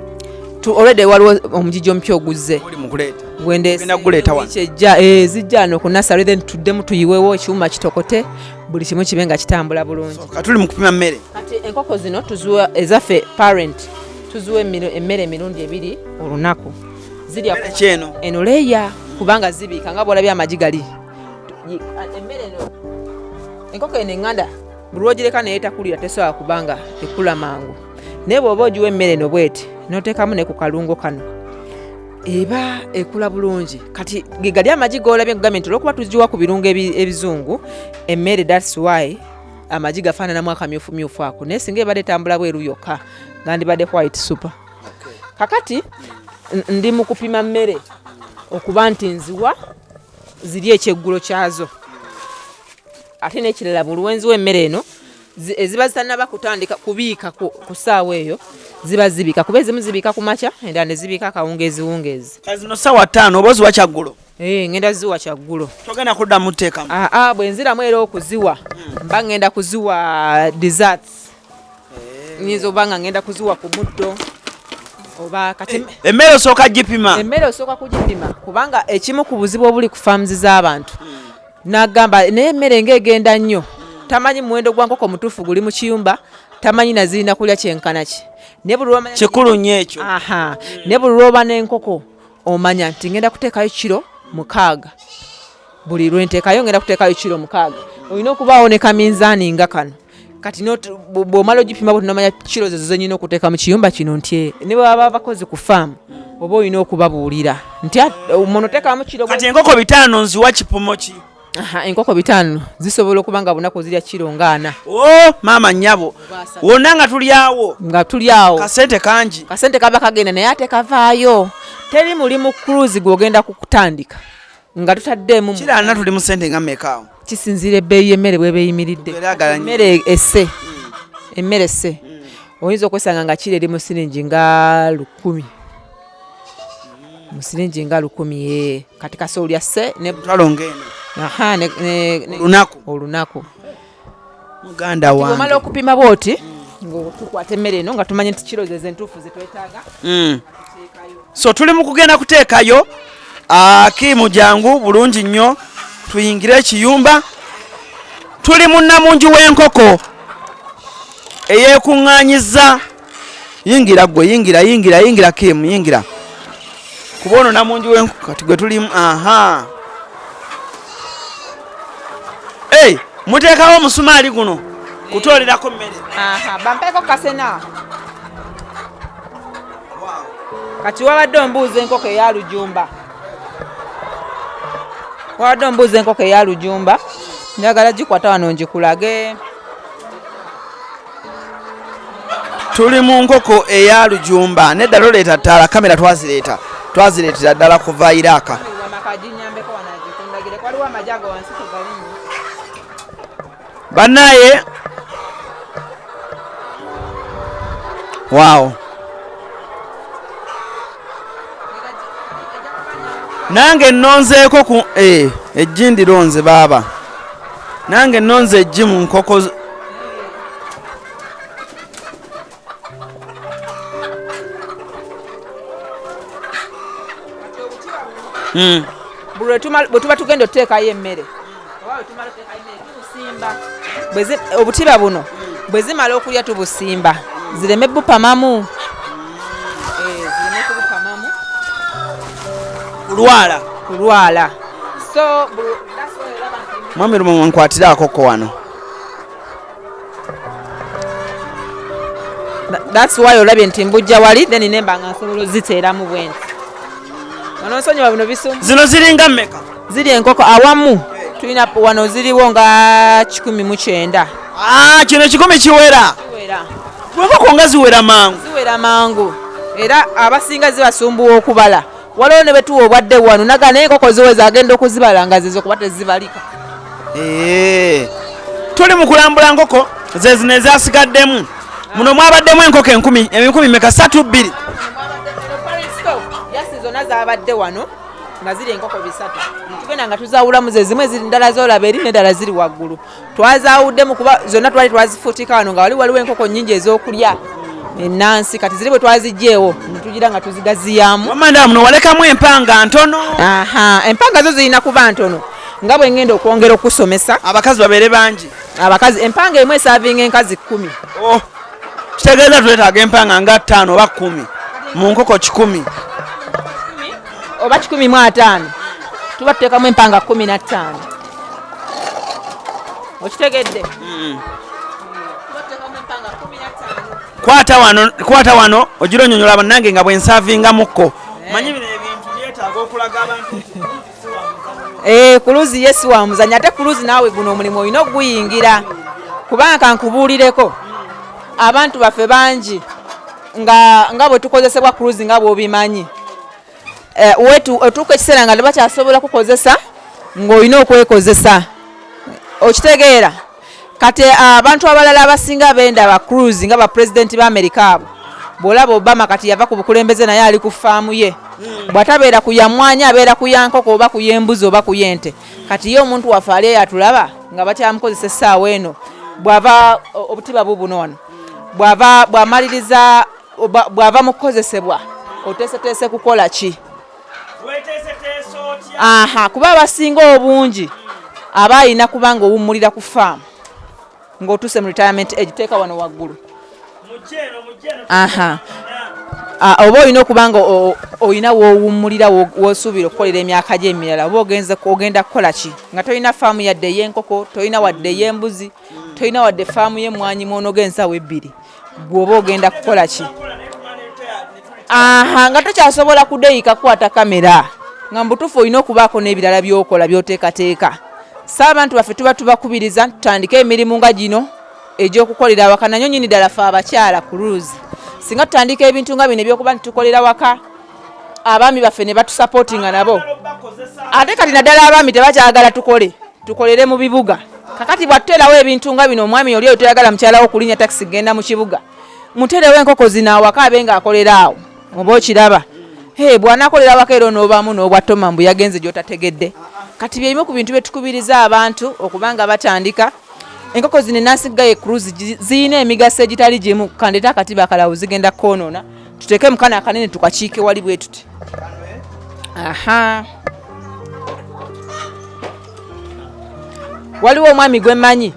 Already waliwo omugigi omupya oguzze. Oli mu kuleeta. Gwendeese. Ogenda kuguleeta wano? Wiiki ejja, zijja wano ku nursery, then tuddemu tuyiwewo ekyuma kitokote, buli kimu kibe nga kitambula bulungi. So, kati tuli mu kupima mmere. Kati enkoko zino tuziwa ezaffe parent, tuziwa emmere emirundi 2 olunaku. Zirya Emmere ki eno? Eno leeya, kubanga zibiika nga bw'olabye amagi gali. Emmere eno, enkoko eno eŋŋanda buli lw'ogireka naye etakulira tesobola kubanga ekula mangu. Naye bw'oba ogiwa emmere eno bw'eti n'oteekamu ne ku kalungo kano, eba ekula bulungi. Kati ge gali amagi g'olabye nkugambye nti olw'okuba tugiwa ku birungo ebizungu emmere, that's why amagi gafaananamu akamyufumyufu ako. Naye singa ebadde etambula bweru yokka gandibadde white super. Kakati ndi mu kupima mmere okuba nti nziwa ziri ekyeggulo kyazo. Ate n'ekirala buli lwenziwa emmere eno eziba zitannaba kutandika kubiika ku ssaawa eyo ziba zibiika, kuba ezimu zibiika ku makya, endala ne zibiika akawungeezi wungeezi. Kati zino ssaawa 5 oba oziwa kyaggulo? Ngenda ziwa kyaggulo. Togenda kuddamu kuteekamu? Bwe nziramu era okuziwa, mba ngenda kuziwa desserts. Nyinza oba nga ngenda kuziwa ku muddo oba kati Emmere osooka gipima? Emmere osooka kugipima, kubanga ekimu ku buzibu obuli ku farms z'abantu, n'agamba naye emmere ng'egenda nnyo, tamanyi muwendo gwa nkoko mutuufu guli mu kiyumba, tamanyi na zirina kulya kyenkana ki. Naye buli lw'omanya Kikulu nnyo ekyo. Naye buli lw'oba n'enkoko omanya nti ngenda kuteekayo kiro 6, buli lwe nteekayo ngenda kuteekayo kiro 6. Olina okubaawo ne kaminzaani nga kano. Kati bw'omala ogipima bw'oti n'omanya kiro zezo ze nnina okuteeka mu kiyumba kino, nti ne bwe baba abakozi ku faamu oba olina okubabuulira nti, muno teekamu kiro Kati enkoko 5 nziwa kipimo ki? Enkoko 5 zisobola okuba nga bunaku zirya kiro nga 4. Oh, maama nnyabo. Oba asatu. Wonna nga tuli awo. Nga tuli awo. Kasente kangi. Kasente kaba kagenda naye ate kavaayo. Teri mulimu cruise gw'ogenda kukutandika nga tutaddeemu mu Kiro 4 tuli mu ssente nga mmeka awo? Kisinziira ebbeeyi y'emmere bw'eba eyimiridde. Tubeere agala nnyo. Emmere esse. Emmere esse. Oyinza okwesanga nga kiro eri mu siringi nga 1000. Mu siringi nga 1000, ee. Kati kasooli asse ne Omutwalo ng'eno. Aha, ne, ne, ne, Olunaku. Olunaku. Muganda Kati bw'omala wange. okupima bw'oti, ng'otukwata emmere eno nga tumanye nti kiro ze entuufu ze twetaaga. So tuli mu kugenda kuteekayo. Akimu jangu bulungi nnyo tuyingire ekiyumba. Tuli mu nnamungi w'enkoko eyeekuŋŋaanyiza. Yingira ggwe, yingira, yingira, yingira Kim, yingira. Kuba ono nnamungi w'enkoko kati gwe tulimu. Aha. Hey, muteekawo omusumaali guno. Kutolerako mmere. Aha, bampeeko kasena. Kati wabadde ombuuza enkoko eya lujumba. Wabadde ombuuza enkoko eya lujumba. Njagala gikwata wano ngikulage. Tuli mu nkoko eya lujumba. Nedda loleeta ttaala, kamera twazireeta. Twazireetera ddala kuva Iraq. Bannaye waawo nange nnonzeeko ku eh, eggi ndironze baaba nange nnonze eggi mu nkoko Buli bwe tuba tugenda otuteekayo emmere obutiba buno bwe zimala okulya tubusimba zireme bupamamu. Zireme kubupamamu. Kulwala. Kulwala. So mwami lumu nkwatira akoko wano. That's why olabye nti mbujja wali then nemba nga nsobola oziteeramu bwenti. Ononsonyiwa bino bisumbu. Zino ziringa mmeka? Ziri enkoko awamu tulina wano ziriwo nga 190. Kino 100 kiwera. Kiwera. Enkoko nga ziwera mangu. Ziwera mangu. Era abasinga zibasumbuwa okubala. Waliwo ne betuwa obwadde wano naga naye enkoko ziweza agenda okuzibala nga zizo kuba tezibalika. Tuli mu kulambula nkoko ze zino ezasigaddemu. Muno mwabaddemu enkoko enkumi mmeka? 3 2. Yasi zonna zaabadde wano nga ziri enkoko 3. Tugenda nga tuzaawulamu ze zimu eziri ndala z'olaba eri n'endala ziri waggulu. Twazaawuddemu kuba zonna twali twazifuutika wano nga waliwo enkoko nnyingi ez'okulya ennansi. Kati ziri bwe twaziggyeewo ne tugira nga tuzigaziyaamu. Wamma ndaba muno walekamu empanga ntono. Aha, empanga zo zirina kuba ntono nga bwe ngenda okwongera okusomesa. Abakazi babeere bangi. Abakazi empanga emu esaavinga enkazi 10. Oh, kitegeeza twetaaga empanga nga 5 oba 10 mu nkoko 100. Oba 105. Tuba tuteekamu empanga 15. Okitegedde? Tuba tuteekamu empanga 15. Kwata wano ogira onyonyola bannange nga bwe nsaavingamukko. Manyi bino ebintu byetaaga okulaga abantu nti Kuluzi ye si wa muzannyo, ate kuluzi naawe guno omulimu olina okuguyingira. Kubanga kankubuulireko, abantu baffe bangi nga bwe tukozesebwa kuluzi nga bw'obimanyi. Otuuka ekiseera nga tebakyasobola kukozesa ng'olina okwekozesa. Okitegeera? Kati abantu abalala abasinga benda ba cruise nga ba president ba America abo. Bw'olaba Obama kati yava ku bukulembeze naye ali ku faamu ye. Bw'atabeera ku ya mmwanyi abeera ku ya nkoko oba ku y'embuzi oba ku y'ente. Kati ye omuntu waffe ali eyo atulaba nga bakyamukozesa essaawa eno. Bw'ava obutiba bubuno wano. Bw'ava, bw'amaliriza, bw'ava mu kukozesebwa, oteeseteese kukola ki? Aha, kuba abasinga obungi aba alina kuba ng'owummulira ku faamu ng'otuuse mu retirement age, teeka wano waggulu. Aha. Oba olina okuba nga olina w'owummulira w'osuubira okukolera emyaka gyo emirala, oba ogenda kukola ki nga tolina faamu yadde ey'enkoko, tolina wadde ey'embuzi, tolina wadde faamu y'emmwanyi mw'onoga ensawo ebbiri, ggwe oba ogenda kukola ki? Aha, nga tokyasobola kudeeyika kukwata kamera, nga mu butuufu olina okubaako n'ebirala by'okola by'oteekateeka. So abantu baffe tuba tubakubiriza tutandike emirimu nga gino egy'okukolera awaka, nanyo nnyini ddala ffe abakyala ku luuzi. Singa tutandika ebintu nga bino eby'okuba nti tukolera waka, abaami baffe ne batusapootinga nabo. Ate kati naddala abaami tebakyagala tukole, tukolere mu bibuga. Kakati bw'atuteerawo ebintu nga bino, omwami oli oyo toyagala mukyala wo kulinnya takisi kugenda mu kibuga, muteerewo enkoko zino awaka abe ng'akolera awo, oba okiraba. Hey, bw'anaakolera awaka era onoobaamu n'obwa Toma mbu yagenze gy'otategedde. Kati bye bimu ku bintu bye tukubiriza abantu okuba nga batandika. Enkoko zino ennansi gaye cruise zirina emigaso egitali gimu. Kandeete akatiba akalala zigenda kwonoona, tuteeke mu kano akanene tukakiike wali bwe tuti. Aha. Waliwo omwami gwe mmanyi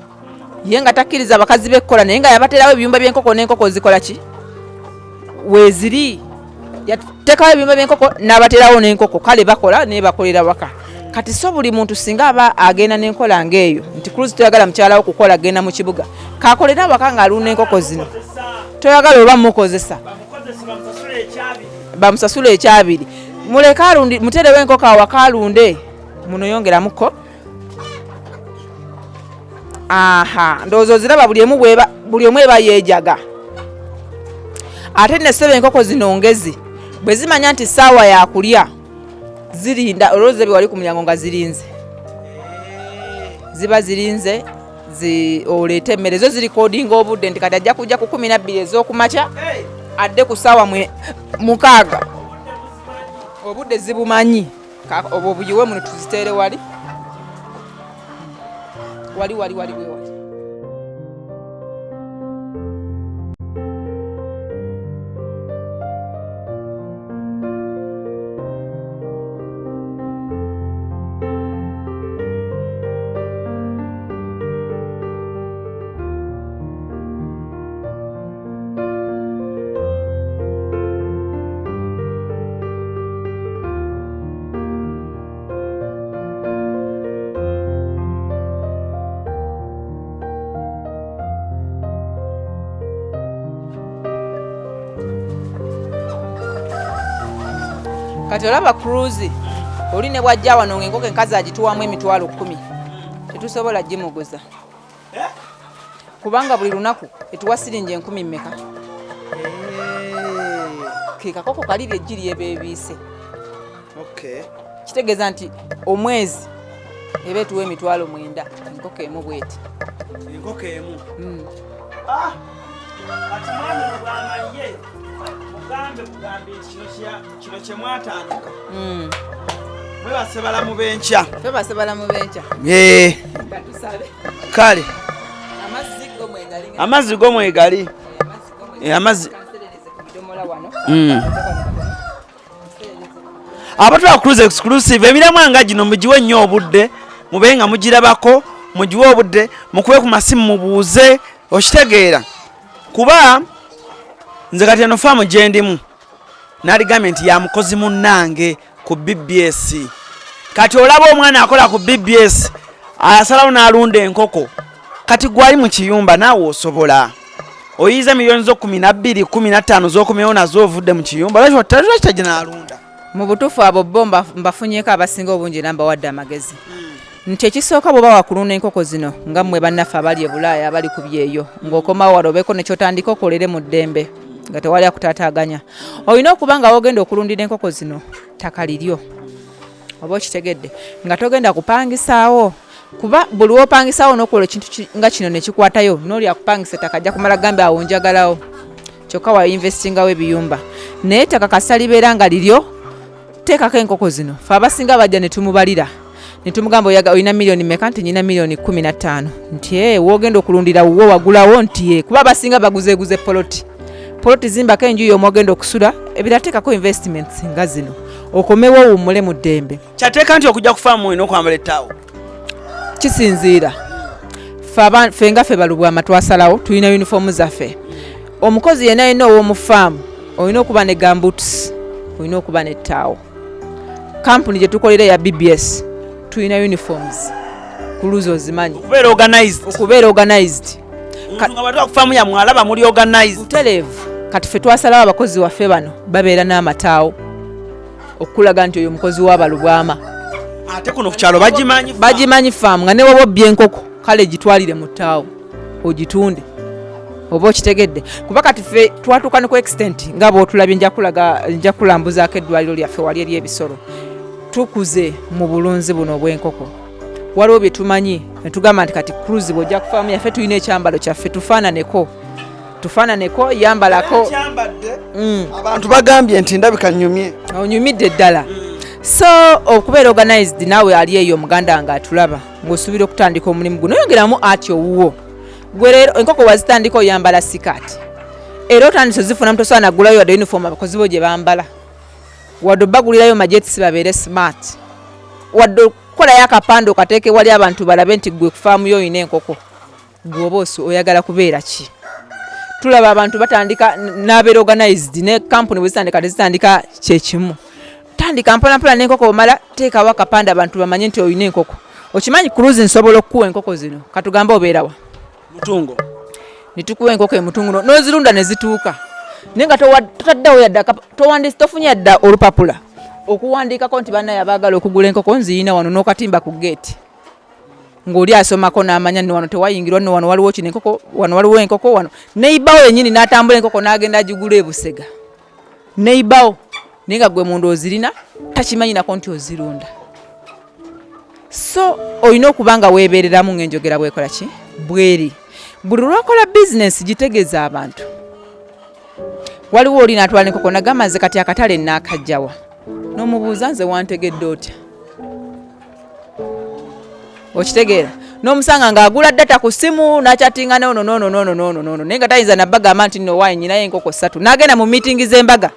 ye nga takkiriza bakazi be kukola, naye nga yabateerawo ebiyumba by'enkoko n'enkoko zikola ki? Weeziri. Yateekawo ebiyumba by'enkoko n'abateerawo n'enkoko, kale bakola naye bakolera waka. Kati so buli muntu singa aba agenda n'enkola ng'eyo nti Cruise toyagala mukyala wo kukola, genda mu kibuga kakolera awaka ng'alunda enkoko zino, toyagala oba mukozesa bamusasule ekyabiri, muleke alundi, muterewo enkoko awaka alunde. Muno yongeramuko. Aha, ndowooza oziraba buli emu bweba, buli omu eba yeejaga. Ate neseba enkoko zino ngezi, bwe zimanya nti ssaawa yakulya zirinda. Olowooza bye wali ku mulyango nga zirinze, ziba zirinze oleete emmere. Zo zirikodinga obudde nti kati ajja kujja ku 12 ez'okumakya, adde ku ssaawa 6. Obudde zibumanyi. Obwo buyiwe muno, tuziteere wali wali wali wali bwe wali. Kati olaba Cruise oli ne bwajja wano ng'enkoko enkazi agituwamu 10,000, tetusobola gimuguza kubanga buli lunaku etuwa siringi enkumi mmeka? Ke kakoko kali lyeggi lyebeebiise. Kitegeeza nti omwezi eba etuwa 90,000, enkoko emu bweti. Enkoko emu. Ah! Kati mwami Lubwama ye mugambe bugambi nti kino kye mwatandika. Mwebase balamu b'enkya. Twebase balamu b'enkya. Katusabe. Kale. Amazzi go mwegali. Amazzi go mwegali. Amazzi amazzi. Kanserereze ku bidomola wano. Abatwala Cruise Exclusive, emiramwa nga gino mugiwe nnyo obudde, mube nga mugirabako, mugiwe obudde, mukube ku masimu mubuuze, okitegeera. Kuba nze kati eno faamu gye ndimu naligambye nti ya mukozi munnange ku BBS. Kati olaba omwana akola ku BBS asalawo n'alunda enkoko, kati gwali mu kiyumba naawe osobola oyiza miliyoni zo 12, 15 z'okomyewo nazo ovudde mu kiyumba, lwaki tajja n'alunda? Mu butuufu abo bo mbafunyeko abasinga obungi era mbawadde amagezi nti ekisooka, bw'oba wakulunda enkoko zino nga mmwe bannaffe abali e Bulaaya, abali ku byeyo, ng'okomawo wano obeeko ne kyotandika okolere mu ddembe nga tewali akutaataaganya, olina okuba nga wogenda okulundira enkoko zino ttaka liryo, oba okitegedde, nga togenda kupangisaawo, kuba buli wopangisaawo n'okola ekintu nga kino nekikwatayo, n'oli akupangisa ettaka ajja kumala gambe awo njagalawo, kyokka wa investingawo ebiyumba. Naye ettaka kasita libeera nga liryo, teekako enkoko zino. Fe abasinga bajja ne tumubalira ne tumugamba, olina miliyoni meka? Nti nyina miliyoni 15. Nti ee, wogenda okulundira wuwo wagulawo? Nti ye, kuba abasinga baguzeeguze poloti. Poloti zimbako enju y'omu ogenda okusula, ebira teekako investments nga zino, okomewo owummule mu ddembe. Kyateeka nti okujja ku faamu olina okwambala ettaawo? Kisinziira. Ffe nga ffe Balubwama twasalawo tulina yunifoomu zaffe. Omukozi yenna yenna ow'omu faamu olina okuba ne gumboots, olina okuba n'ettaawo. Kampuni gye tukolera eya BBS tulina uniforms ku luzi, ozimanyi. Okubeera organized. Okubeera organized. Omuntu nga bw'atuuka ku faamu yammwe alaba muli organized. Butereevu. Kati ffe twasalawo abakozi waffe bano babeera n'amataawo okulaga nti oyo mukozi w'Abalubwama. Ate kuno ku kyalo bagimanyi. Bagimanyi faamu, nga ne woba obbye enkoko kale gitwalire mu ttaawo ogitunde, oba okitegedde. Kuba kati ffe twatuuka ne ku extent nga bw'otulabye, nja kulaga, nja kulambuzaako eddwaliro lyaffe wali ery'ebisolo. Tukuze mu bulunzi buno obw'enkoko, waliwo bye tumanyi ne tugamba nti kati Cruise bw'ojja ku faamu yaffe tulina ekyambalo kyaffe, tufaananeko, tufaananeko, yambalako. Kyambadde. Abantu bagambye nti ndabika nnyumye. Onyumidde ddala. So okubeera organized, naawe ali eyo omuganda nga atulaba ng'osuubira okutandika omulimu guno, oyongeramu ati owuwo gwe leero enkoko wazitandika oyambala sikaati, era otandise ozifuna mutosobola nagulayo wadde uniform abakozi bo gye bambala, wadde obagulirayo majetisi babeere smart, wadde okukolayo akapande okateeke wali abantu balabe nti gwe kufaamu yo olina enkoko. Gwe oba oyagala kubeera ki? Tulaba abantu batandika n'abeera organized, ne kampuni bwe zitandika tezitandika kyekimu. Tandika mpolampola n'enkoko, omala teekawo akapande abantu bamanye nti olina enkoko. Okimanyi Cruise, nsobola okukuwa enkoko zino, katugambe obeerawa? Mutungo. Nitukuwa enkoko emutungo n'ozirunda ne zituuka, naye nga totaddewo yadde tofunye yadde olupapula okuwandiikako nti bannaye abaagala okugula enkoko nziyina wano, n'okatimba ku geeti ng'oli asomako n'amanya nno wano tewayingirwa, nno wano waliwo kino enkoko, wano waliwo enkoko, wano neibawo yennyini n'atambula enkoko n'agenda agigula ebusega neibawo, naye nga gwe munda ozirina takimanyi nako nti ozirunda. So olina okuba nga weebereramu ng'enjogera bwekola ki bweri. Buli lwokola bizinesi gitegeeza abantu. Waliwo oli n'atwala enkoko nagamba nze kati akatale naakajjawa, n'omubuuza nze wantegedde otya? Okitegeera? N'omusanga ng'agula data ku ssimu n'akyatinga noono noono noono noono noono, naye nga tayinza nabagamba nti nno waayi nyinayo enkoko ssatu, n'agenda mu miitingi z'embaga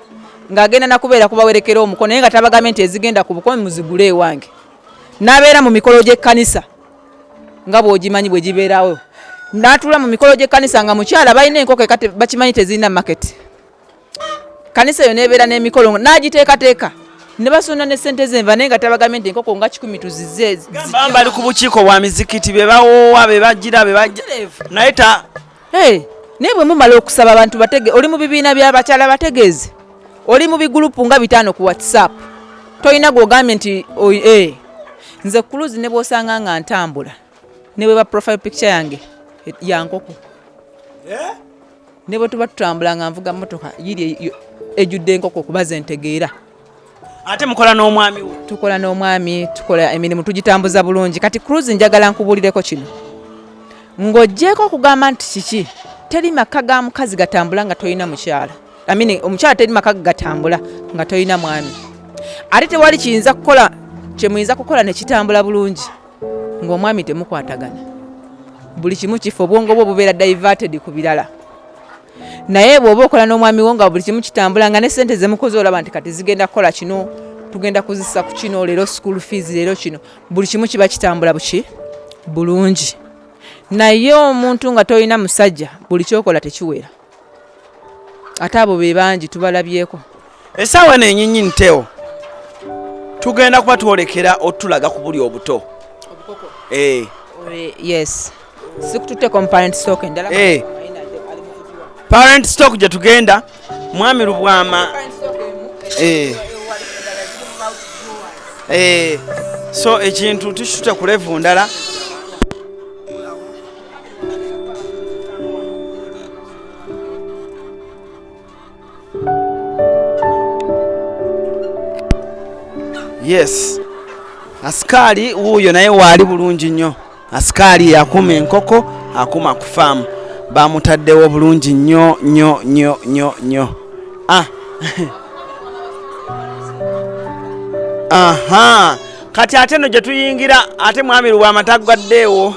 ng'agenda nakubeera kubawerekera omukono, naye nga tabagambye nti ezigenda ku buko muzigule ewange. N'abeera mu mikolo gy'ekkanisa nga bw'ogimanyi bwe gibeerawo, n'atuula mu mikolo gy'ekkanisa nga mukyala balina enkoko ekate bakimanyi tezirina market. Kanisa eyo nebeera n'emikolo n'agiteekateeka ne basonda ne ssente z'enva, naye nga tabagambye nti enkoko nga 100 tuzize. Gamba bali ku bukiiko bwa mizikiti, be bawoowa, be bagira, be bajja naye ta Hey, naye bwe mumala okusaba abantu batege, oli mu bibiina by'abakyala bategeeze, oli mu bigulupu nga 5 ku WhatsApp, tolina gw'ogambye nti nze Cruise ne bw'osanga nga ntambula ne bweba profile picture yange ya nkoko. Ne bwe tuba tutambula nga nvuga mmotoka yiri ejjudde enkoko kuba ze ntegeera. Ate mukola n'omwami wo? Tukola n'omwami, tukola emirimu tugitambuza bulungi. Kati Cruise njagala nkubuulireko kino, ng'oggyeeko okugamba nti kiki, teri maka ga mukazi gatambula nga tolina mukyala. I mean, omukyala teri maka gatambula nga tolina mwami, ate tewali kiyinza kukola kyemuyinza kukola ne kitambula bulungi ng'omwami temukwatagana. Buli kimu kifo, obwongo bwo bubeera diverted ku birala. Naye bw'oba okola n'omwami wo nga buli kimu kitambula, nga ne ssente zemukoze olaba nti kati zigenda kukola kino, tugenda kuzissa ku kino, leero school fees, leero kino, buli kimu kiba kitambula buki bulungi. Naye omuntu nga tolina musajja, buli kyokola tekiwera. Ate abo be bangi tubalabyeko. Essaawa eno enyinyini nteo tugenda kuba twolekera otulaga ku buli obuto. Yes, sikututte parent stock endala. Parent stock gye tugenda, mwami Lubwama. So ekintu tukitute ku level ndala. Yes, asikaali wuuyo naye waali bulungi nnyo. Asikaali yakuma enkoko, akuma ku faamu, bamutaddewo bulungi nnyo nnyo nnyo nnyo nnyo. Aha, kati ate no gye tuyingira, ate mwami Lubwama taggaddeewo.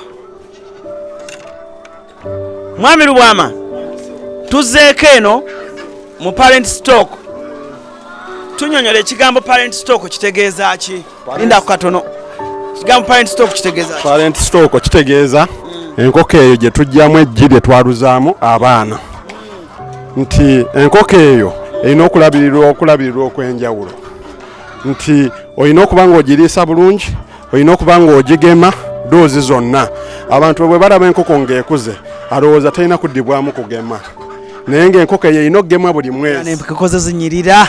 Mwami Lubwama, tuzzeeko eno mu parent stock, tunyonyola ekigambo parent stock kitegeeza ki? Linda ku katono. Ekigambo parent stock kitegeeza ki? Parent stock kitegeeza enkoko eyo gye tuggyamu eggi lye twaluzaamu abaana, nti enkoko eyo erina okulabirirwa, okulabirirwa okw'enjawulo, nti olina okuba ng'ogiriisa bulungi, olina okuba ng'ogigema doozi zonna. Abantu bwe balaba enkoko ng'ekuze alowooza talina kuddibwamu kugema, naye ng'enkoko eyo erina okugemwa buli mwezi. Enkoko zo zinyirira.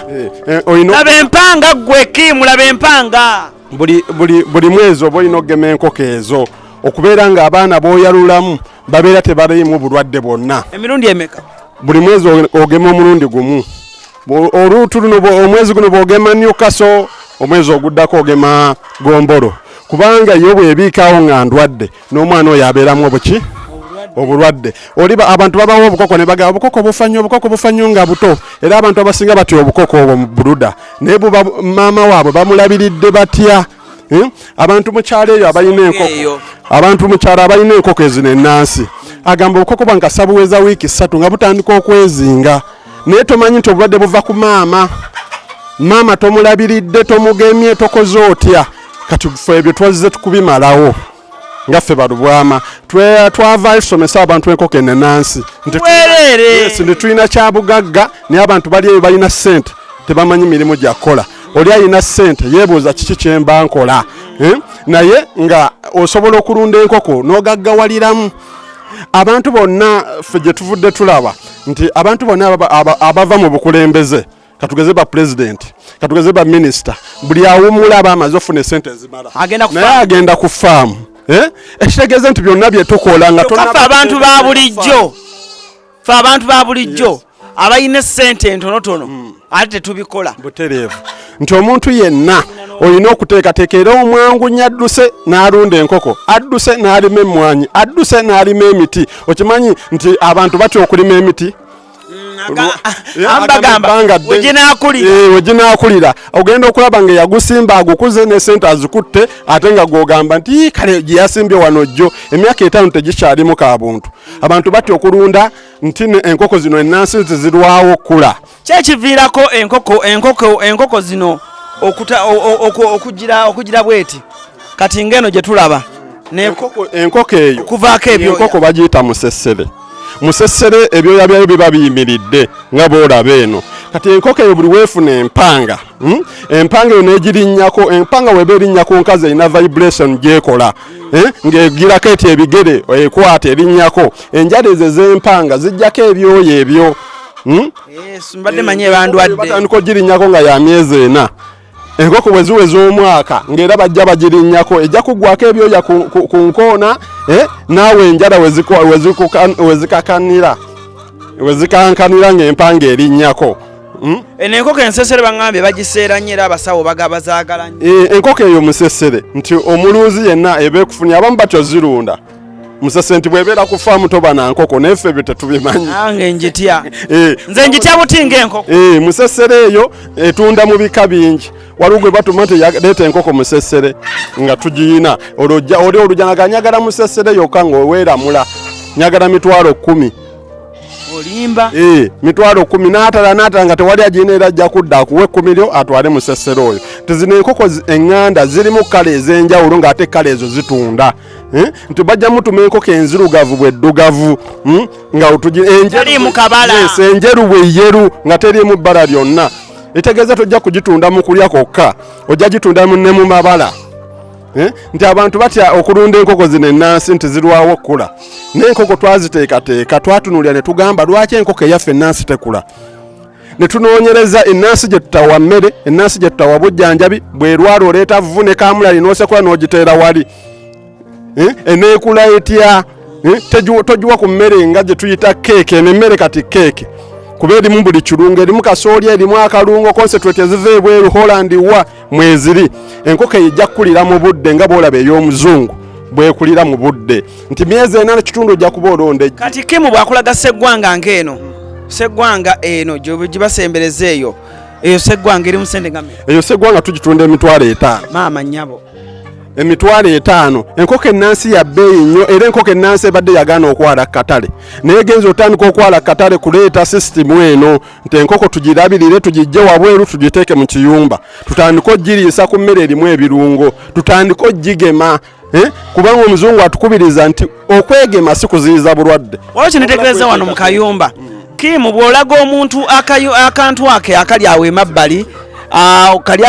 Laba empanga ggwe Kimu, laba empanga. Buli mwezi oba olina okugema enkoko ezo okubeera ng'abaana b'oyalulamu babeera tebaliimu bulwadde bwonna. Emirundi emeka? Buli mwezi ogema omulundi gumu. Oluutu luno omwezi guno bw'ogema Newcastle, omwezi oguddako ogema gombolo, kubanga yo bw'ebiikawo nga ndwadde n'omwana oyo abeeramu obuki obulwadde. Oliba abantu babawo obukoko ne bagamba obukoko bufa nnyo, obukoko bufa nnyo nga buto, era abantu abasinga batya obukoko obwo mu buluda, naye buba maama waabwe bamulabiridde batya? Abantu mu kyalo eyo abalina enkoko, abantu mu kyalo abalina enkoko ezino ennansi, agamba obukoko bwange kasita buweza wiiki 3 nga butandika okwezinga, naye tomanyi nti obulwadde buva ku maama. Maama tomulabiridde, tomugemye, tokoze otya? Kati ffe ebyo twazze tukubimalawo nga ffe Balubwama. Twavaayo tusomese abantu enkoko ennansi Weerere. Yes, nti tulina kyabugagga, naye abantu bali eyo balina ssente tebamanyi mirimu gya kukola. Oli alina ssente yeebuuza kiki kyemba nkola, Naye nga osobola okulunda enkoko n'ogaggawaliramu. Abantu bonna ffe gye tuvudde tulaba nti abantu bonna abava mu bukulembeze, katugeze ba pulezidenti, katugeze ba minisita, buli awummula aba amaze ofuna esente ezimala, naye agenda ku faamu. Ekitegeeza nti byonna bye tukola nga ffe abantu ba bulijjo, ffe abantu ba bulijjo abalina essente entonotono ate tetubikola butereevu. Nti omuntu yenna olina okuteekateeka, era omwangu nnyo adduse n'alunda enkoko, adduse n'alima emmwanyi, adduse n'alima emiti. Okimanyi nti abantu batya okulima emiti? Weginaakulira ogenda okulaba nga yagusimba agukuze ne sente azikutte, ate nga gwogamba nti kale gye yasimbye wano jjo emyaka 5 tegikyalimu ka buntu. Abantu batya okulunda nti enkoko zino ennansi nti zirwawo okukula. Kyekiviirako enkoko zino okugira bweti kati ngeno gye tulaba enkoko eyo okuvaako ebyoya. Enkoko bagiyita musessere. Musessere ebyoya byayo biba biyimiridde nga bw'olaba eno. Kati enkoko eyo buli weefuna empanga, Empanga eyo n'egirinnyako, empanga weba erinnya ku nkazi erina vibration gy'ekola, Ng'egirako eti ebigere ekwata erinnyako. Enjala ezo ez'empanga zijjako ebyoya ebyo. Yes, mbadde manyi ebandwadde. Batandika ogirinnyako nga ya myezi 4. Enkoko bwe ziweza omwaka ng'era bajja bagirinnyako, ejja kuggwako ebyoya ku nkoona, naawe enjala wezikankanira ng'empanga erinnyako. Eno enkoko ensesere baŋŋambye bagiseera nnyo era abasawo bazaagala nnyo. Enkoko eyo musesere nti omulunzi yenna eba ekufunye, abamu batyo zirunda musese nti bw'ebeera ku faamu toba na nkoko, naye ffe ebyo tetubimanyi. Nange njitya. Nze njitya buti ng'enkoko. Musesere eyo etunda mu bika bingi. Waliwo gwe batuma nti leeta enkoko musesere nga tugiyina, olwo oli olujja nga nyagala musesere yokka ng'oweeramula nyagala mitwalo 10. Olimba. Mitwalo 10 n'atala n'atala nga tewali agiyina, era ajja kudda akuwe 10 lyo atwale musesere oyo. Nti zino enkoko eŋŋanda zirimu kkala ez'enjawulo ng'ate kkala ezo zitunda. Nti bajja mutuma enkoko enzirugavu bweddugavu, nga Teriimu kabala. Yes, enjeru bweyeru nga teriimu bbala lyonna. Etegeeza tojja kugitunda mu kulya kwokka, ojja gitunda ne mu mabala. Nti abantu batya okulunda enkoko zino ennansi nti zirwawo okukula, naye enkoko twaziteekateeka, twatunuulira ne tugamba lwaki enkoko eyaffe ennansi tekula, ne tunoonyereza ennansi gye tutawa mmere, ennansi gye tutawa bujjanjabi, bw'erwala oleeta vvu ne kaamulali n'osekula n'ogiteera wali. Eneekula etya? Togiwa ku mmere nga gye tuyita keeke. Eno emmere kati keeke kuba erimu buli kirungo, erimu kasooli, erimu akalungo, concentrate eziva ebweru, Holland wa mweziri. Enkoko eyo ejja kukulira mu budde nga bw'olaba ey'omuzungu bwekulira mu budde, nti myezi ena n'ekitundu ojja kuba olonda eggi. Kati Kimu bw'akulaga sseggwanga ng'eno, sseggwanga eno gyebasembereza eyo, eyo sseggwanga eri mu ssente nga mmeka? Eyo sseggwanga tugitunda emitwalo 5. Maama nnyabo. Emitwalo 5. Enkoko ennansi ya bbeeyi nnyo, era enkoko ennansi ebadde yagaana okwala ku katale, naye genza otandika okwala ku katale kuleeta sisitimu eno nti enkoko tugirabirire, tugijje wabweru tugiteeke mu kiyumba, tutandike ogiriisa ku mmere erimu ebirungo, tutandike ogigema. Kubanga omuzungu atukubiriza nti okwegema si kuziyiza bulwadde. Waliwo kye netegereza wano mu kayumba. Kimu, bw'olaga omuntu akantu ake akali awo emabbali, kali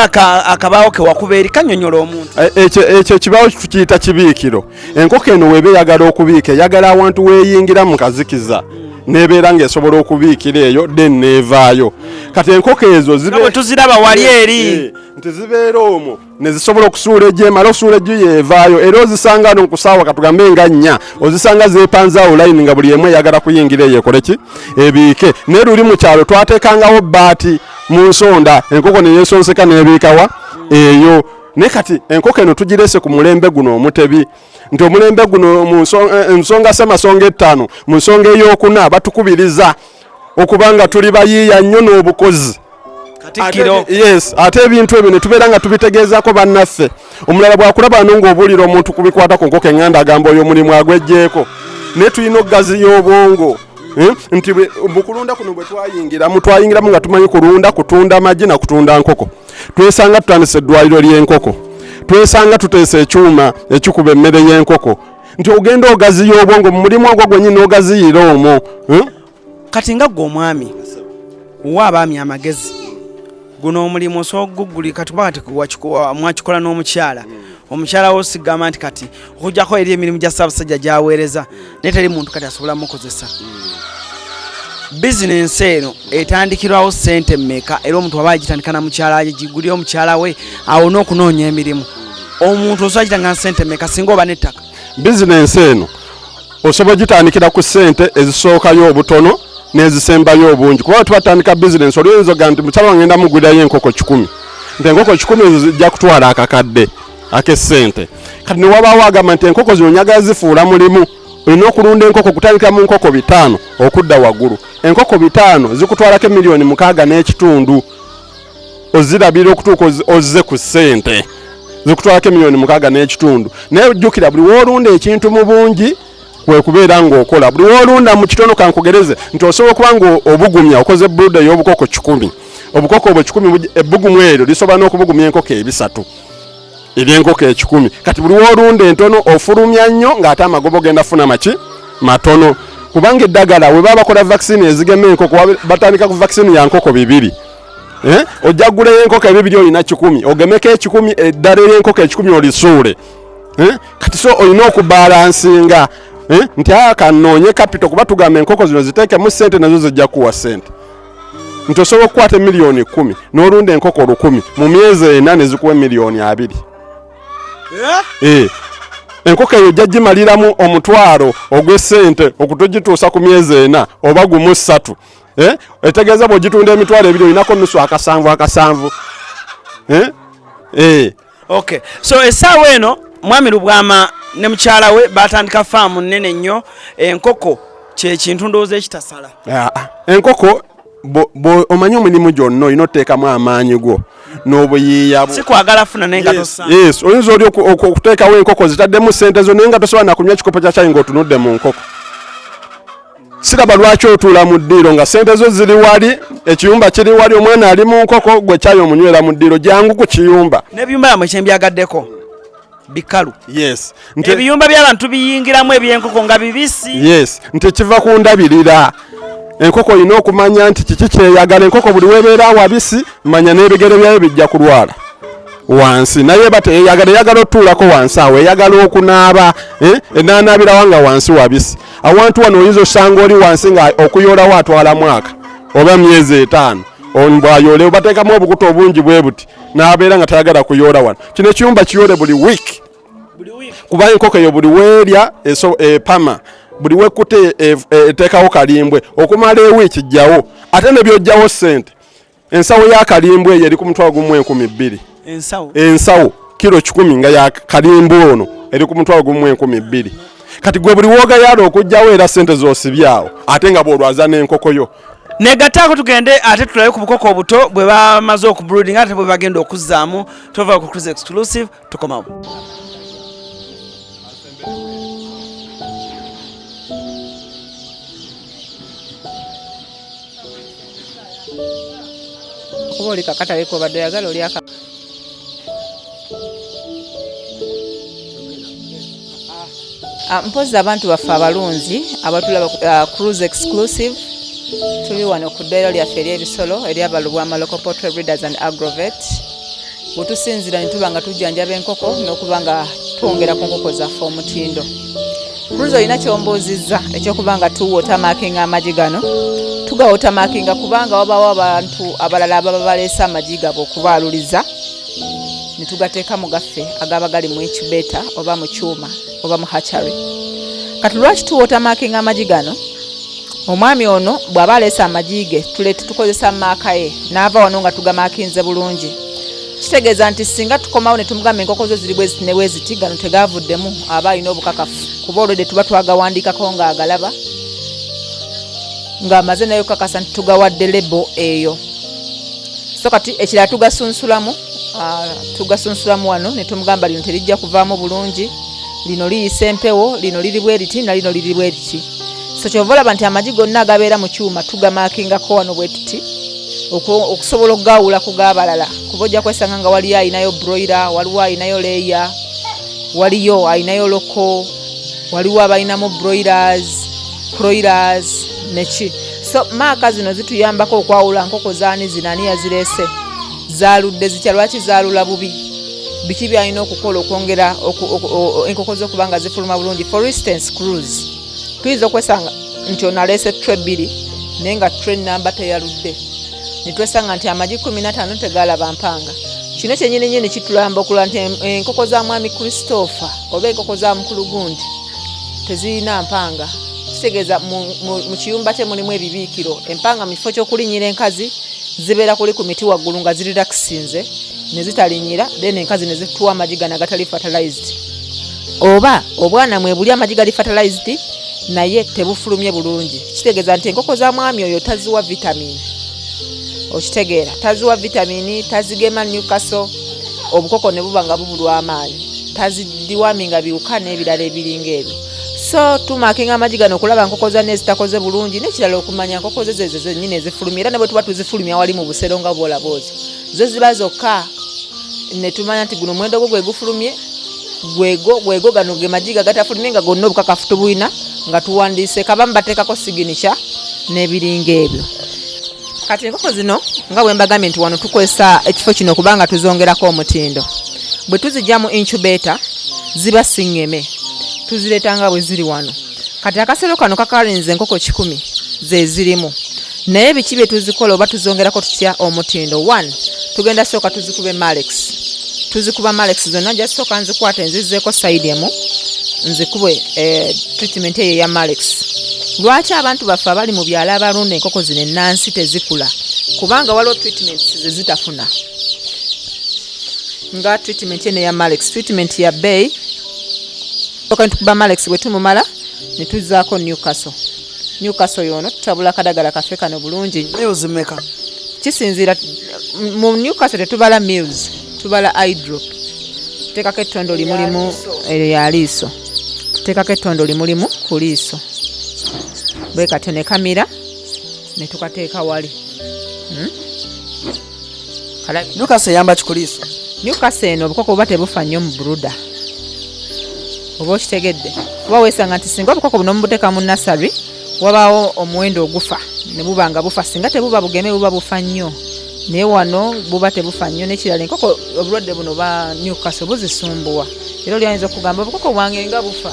akabaawo ke wakuba eri kannyonnyola omuntu. Ekyo ekibaawo tukiyita kibiikiro. Enkoko eno weba eyagala okubiika, eyagala awantu weeyingira mu kazikiza n'ebeera ng'esobola okubiikira eyo, then n'evaayo. Kati enkoko ezo Nga bwe tuziraba wali eri. Nti zibeera omwo ne zisobola okusuula eggi, emala okusuula eggi yeevaayo, era ozisanga no ku ssaawa katugambe nga 4, ozisanga zeepanze awo layini nga buli emu eyagala kuyingira eyo ekole ki, ebiike. Naye luli mu kyalo twateekangawo bbaati mu nsonda, enkoko ne yeesonseka n'ebiikawa eyo. Naye kati enkoko eno tugireese ku mulembe guno omutebi, nti omulembe guno mu nsonga ssemasonga 5, mu nsonga ey'okuna batukubiriza okuba nga tuli bayiiya nnyo n'obukozi. Katikkiro. Yes, ate ebintu ebyo ne tubeera nga tubitegeezaako bannaffe. Omulala bw'akulaba wano ng'obuulira omuntu ku bikwata ku nkoko eŋŋanda, agamba oyo omulimu agweggyeko. Naye tulina okugaziya obwongo. Nti mu kulunda kuno bwe twayingiramu, twayingiramu nga tumanyi kulunda, kutunda magi na kutunda nkoko. Twesanga tutandise eddwaliro ly'enkoko, twesanga tuteesa ekyuma ekikuba emmere y'enkoko, nti ogenda ogaziya obwongo mu mulimu ogwo gwennyini n'ogaziyira omwo. Kati nga ggwe omwami, owa abaami amagezi Guno omulimu osobola okugugulika kati kuba kati mwakikola n'omukyala. Omukyala wo sigamba nti kati okujjako eri emirimu gya Ssaabasajja gy'aweereza, naye teri muntu kati asobola mukozesa. Bizinensi eno etandikirwawo ssente mmeka, era omuntu aba agitandika na mukyala agigulira omukyala we awo n'okunoonya emirimu? Omuntu osobola gitandika na ssente mmeka singa oba n'ettaka? Bizinensi eno osobola ogitandikira ku ssente ezisookayo obutono n'ezisembayo obungi, kuba tuba tutandika bizinensi oli oyinza ogamba nti mukyala wange ngenda mugulirayo enkoko 100, nti enkoko 100 ezo zijja kutwala akakadde ak'essente. Kati ne wabaawo agamba nti enkoko zino njagala zifuula mulimu, olina okulunda enkoko kutandikira mu nkoko 5 okudda waggulu. Enkoko 5 zikutwalako emiliyoni mukaaga n'ekitundu ozirabira okutuuka ozze ku ssente, zikutwalako emiliyoni mukaaga n'ekitundu. Naye ojjukira buli w'olunda ekintu mu bungi kwe kubeera ng'okola, buli w'olunda mu kitono. Kankugereze nti osobola okuba ng'obugumya okoze buruda ey'obukoko 100, obukoko obwo 100, ebbugumu eryo lisobola n'okubugumya enkoko 300 ery'enkoko 100. Kati buli w'olunda entono ofulumya nnyo ng'ate amagoba ogenda funa maki matono, kubanga eddagala we baba bakola vaccine ezigema enkoko batandika ku vaccine ya nkoko 2. Ojja kugulayo enkoko 2 olina 100, ogemeko 100, eddala ery'enkoko 100 olisuule. Kati so olina okubalansinga nti kanoonye capital, kuba tugamba enkoko zino ziteekemu ssente nazo zijja kuwa ssente. Nti osobola okukwata emiliyoni 10 n'olunda enkoko 1000 mu myezi 4 ne zikuwa emiliyoni 20. Enkoko eyo ojja gimaliramu omutwalo ogw'essente okutugituusa ku myezi 4 oba gumu 3. Etegeeza bw'ogitunda emitwalo 2 olinako nusu akasanvu akasanvu. Okay. So essaawa eno Mwami Lubwama ne mukyala we batandika faamu nnene nnyo. Enkoko kye kintu ndowooza ekitasala. Enkoko omanyi omulimu gyonna olina oteekamu amaanyi go n'obuyiiya bwo. Si kwagala funa naye nga tosaana. Yes, oyinza oli okuteekawo enkoko zitaddemu ssente zo naye nga tosobola na kunywa kikopo kya caayi ng'otunudde mu nkoko. Siraba lwaki otuula mu ddiiro nga ssente zo ziri wali, ekiyumba kiri wali, omwana ali mu nkoko, gwe caayi omunywera mu ddiiro. Jangu ku kiyumba. N'ebiyumba byammwe kye mbyagaddeko bikalu. Yes. Ebiyumba by'abantu biyingiramu eby'enkoko nga bibisi. Yes, nti kiva ku ndabirira. Enkoko olina okumanya nti kiki kyeyagala. Enkoko buli webeera wabisi, manya n'ebigere byayo bijja kulwala wansi, naye eba teyeyagala, eyagala otutuulako wansi awo, eyagala okunaaba, enaanaabirawo nga wansi wabisi. Awantu wano oyinza osanga oli wansi nga okuyoolawo atwala mwaka oba myezi 5, bw'ayoole bateekamu obukuta obungi bwe buti n'abeera nga tayagala kuyoola wano. Kino ekiyumba kiyoole buli wiiki, kuba enkoko eyo buli weerya epama, buli wekkuta eteekawo kalimbwe okumala ewiiki jjawo, ate ne by'ojjawo ssente. Ensawo ya kalimbwe eyo eri ku mutwalo gumu enkumi bbiri. Ensawo kilo 100 nga ya kalimbwe ono eri ku mutwalo gumu enkumi bbiri. Kati gwe buli woogayaala okujjawo era ssente z'osibyawo, ate nga bw'olwaza n'enkoko yo. Negattaako tugende ate tulabe ku bukoko obuto bwe bamaze okubroodinga ate bwe bagenda okuzzaamu. Tova ku Cruise Exclusive, tukomawo. Kuba oli kakatale kobadde oyagala oli aka Mpozi abantu baffe abalunzi abatulaba ku Cruise Exclusive, tuli wano ku ddwaliro lyaffe ery'ebisolo ery'Abalubwama Local Poultry Breeders and Agrovet, bwe tusinziira ne tuba nga tujjanjaba enkoko n'okuba nga twongera ku nkoko zaffe omutindo. Cruise, olina kyombuuzizza ekyokuba nga tuwotamakinga amagi gano. Tugawotamakinga kubanga wabaawo abantu abalala ababa baleese amagi gaabwe okubaaluliza ne tugateeka mu gaffe agaba gali mu incubator oba mu kyuma oba mu hatchery. Kati lwaki tuwotamakinga amagi gano? Omwami ono bw'aba aleese amagi ge tuleete tukozesa maaka ye n'ava wano nga tugamakinze bulungi, kitegeeza nti singa tukomawo ne tumugamba enkoko zo ziri bweziti ne bweziti, gano tegavuddemu, aba alina obukakafu kuba olwedde tuba twagawandiikako ng'agalaba ng'amaze naye okukakasa nti tugawadde lebo eyo. So kati ekirala tugasunsulamu wano ne tumugamba lino terijja kuvaamu bulungi, lino liyisa empewo, lino liri bwe riti na lino liri bwe riti. So kyova olaba nti amagi gonna agabeera mu kyuma tugamakingako wano bwe tuti okusobola okugawula ku g'abalala, kuba ojja kwesanga nga waliyo ayinayo broiler, waliwo ayinayo layer, waliyo ayinayo loko, waliwo abalinamu broilers, broilers neki. So maaka zino zituyambako okwawula nkoko zaani zino, ani yazireese. Zaaludde zitya? Lwaki zaalula bubi? Biki byalina okukola okwongera enkoko ze okuba nga zifuluma bulungi? For instance, cruise, tuyinza okwesanga nti ono aleese tray bbiri, naye nga tray namba teyaludde, nitwesanga nti amagi 15 tegalaba mpanga. Kino kyenyini nyini kitulamba okulaba nti enkoko za mwami Christopher oba enkoko za mukulu gundi tezirina mpanga. Kitegeeza mu kiyumba kye mulimu ebibiikiro, empanga mu kifo ky'okulinnyira enkazi zibeera kuli ku miti waggulu nga zirelaxinze ne zitalinyira, then enkazi ne zituwa amagi gano agatali fertilized, oba obwana mwe buli amagi gali fertilized naye tebufulumye bulungi. Kitegeeza nti enkoko za mwami oyo taziwa vitamin, okitegeera? Taziwa vitamin, tazigema Newcastle, obukoko ne buba nga bubulwa amaanyi, tazideworminga biwuka n'ebirala ebiringa ebyo. So tumarkinga amagi gano okulaba nkoko zanne ezitakoze bulungi, n'ekirala okumanya nkoko ze zezo zennyini ezifulumya. Era ne bwe tuba tuzifulumya wali mu busero nga bwolaba ozo zo ziba zokka, ne tumanya nti guno omuwendo gwo gwe gufulumye, gwego gwego, gano ge magi gatafulumye, nga gonna obukakafu tubulina nga tuwandiise, kabamu bateekako signature n'ebiringa ebyo. Kati enkoko zino, nga bwe mbagambye nti wano tukozesa ekifo kino kubanga tuzongerako omutindo, bwe tuzijja mu incubator ziba siŋŋeme, tuzireeta nga bwe ziri wano. Kati akasero kano kakalinze enkoko 100 ze zirimu, naye biki bye tuzikola oba tuzongerako tutya omutindo? One, tugenda sooka tuzikube Marek's. Tuzikuba Marek's zonna. Nja sooka nzikwate nzizeeko side emu, nzikube treatment eyo eya Marek's. Lwaki abantu baffe abali mu byalo abalunda enkoko zino ennansi tezikula? Kubanga waliwo treatments ze zitafuna, nga treatment eno eya Marek's, treatment ya bbeeyi. Sooka nitukuba Marek's, bwe tumumala ne tuzzaako Newcastle. Newcastle yono, tutabula kadagala kaffe kano bulungi. Mils meka? Kisinziira, mu Newcastle tetubala mils, tubala eye drop. Tuteekako ettondo limulimu, eryo ya liiso, tuteekako ettondo limulimu ku liiso bwe katyo ne kamira ne tukateeka wali. Newcastle eyamba ki ku liiso? Newcastle eno, obukoko buba tebufa nnyo mu brooder, oba okitegedde? Kuba weesanga nti singa obukoko buno mubuteeka mu nursery, wabaawo omuwendo ogufa ne buba nga bufa, singa tebuba bugeme buba bufa nnyo, naye wano buba tebufa nnyo. N'ekirala, enkoko obulwadde buno ba Newcastle buzisumbuwa, era oli ayinza okugamba obukoko bwange nga bufa.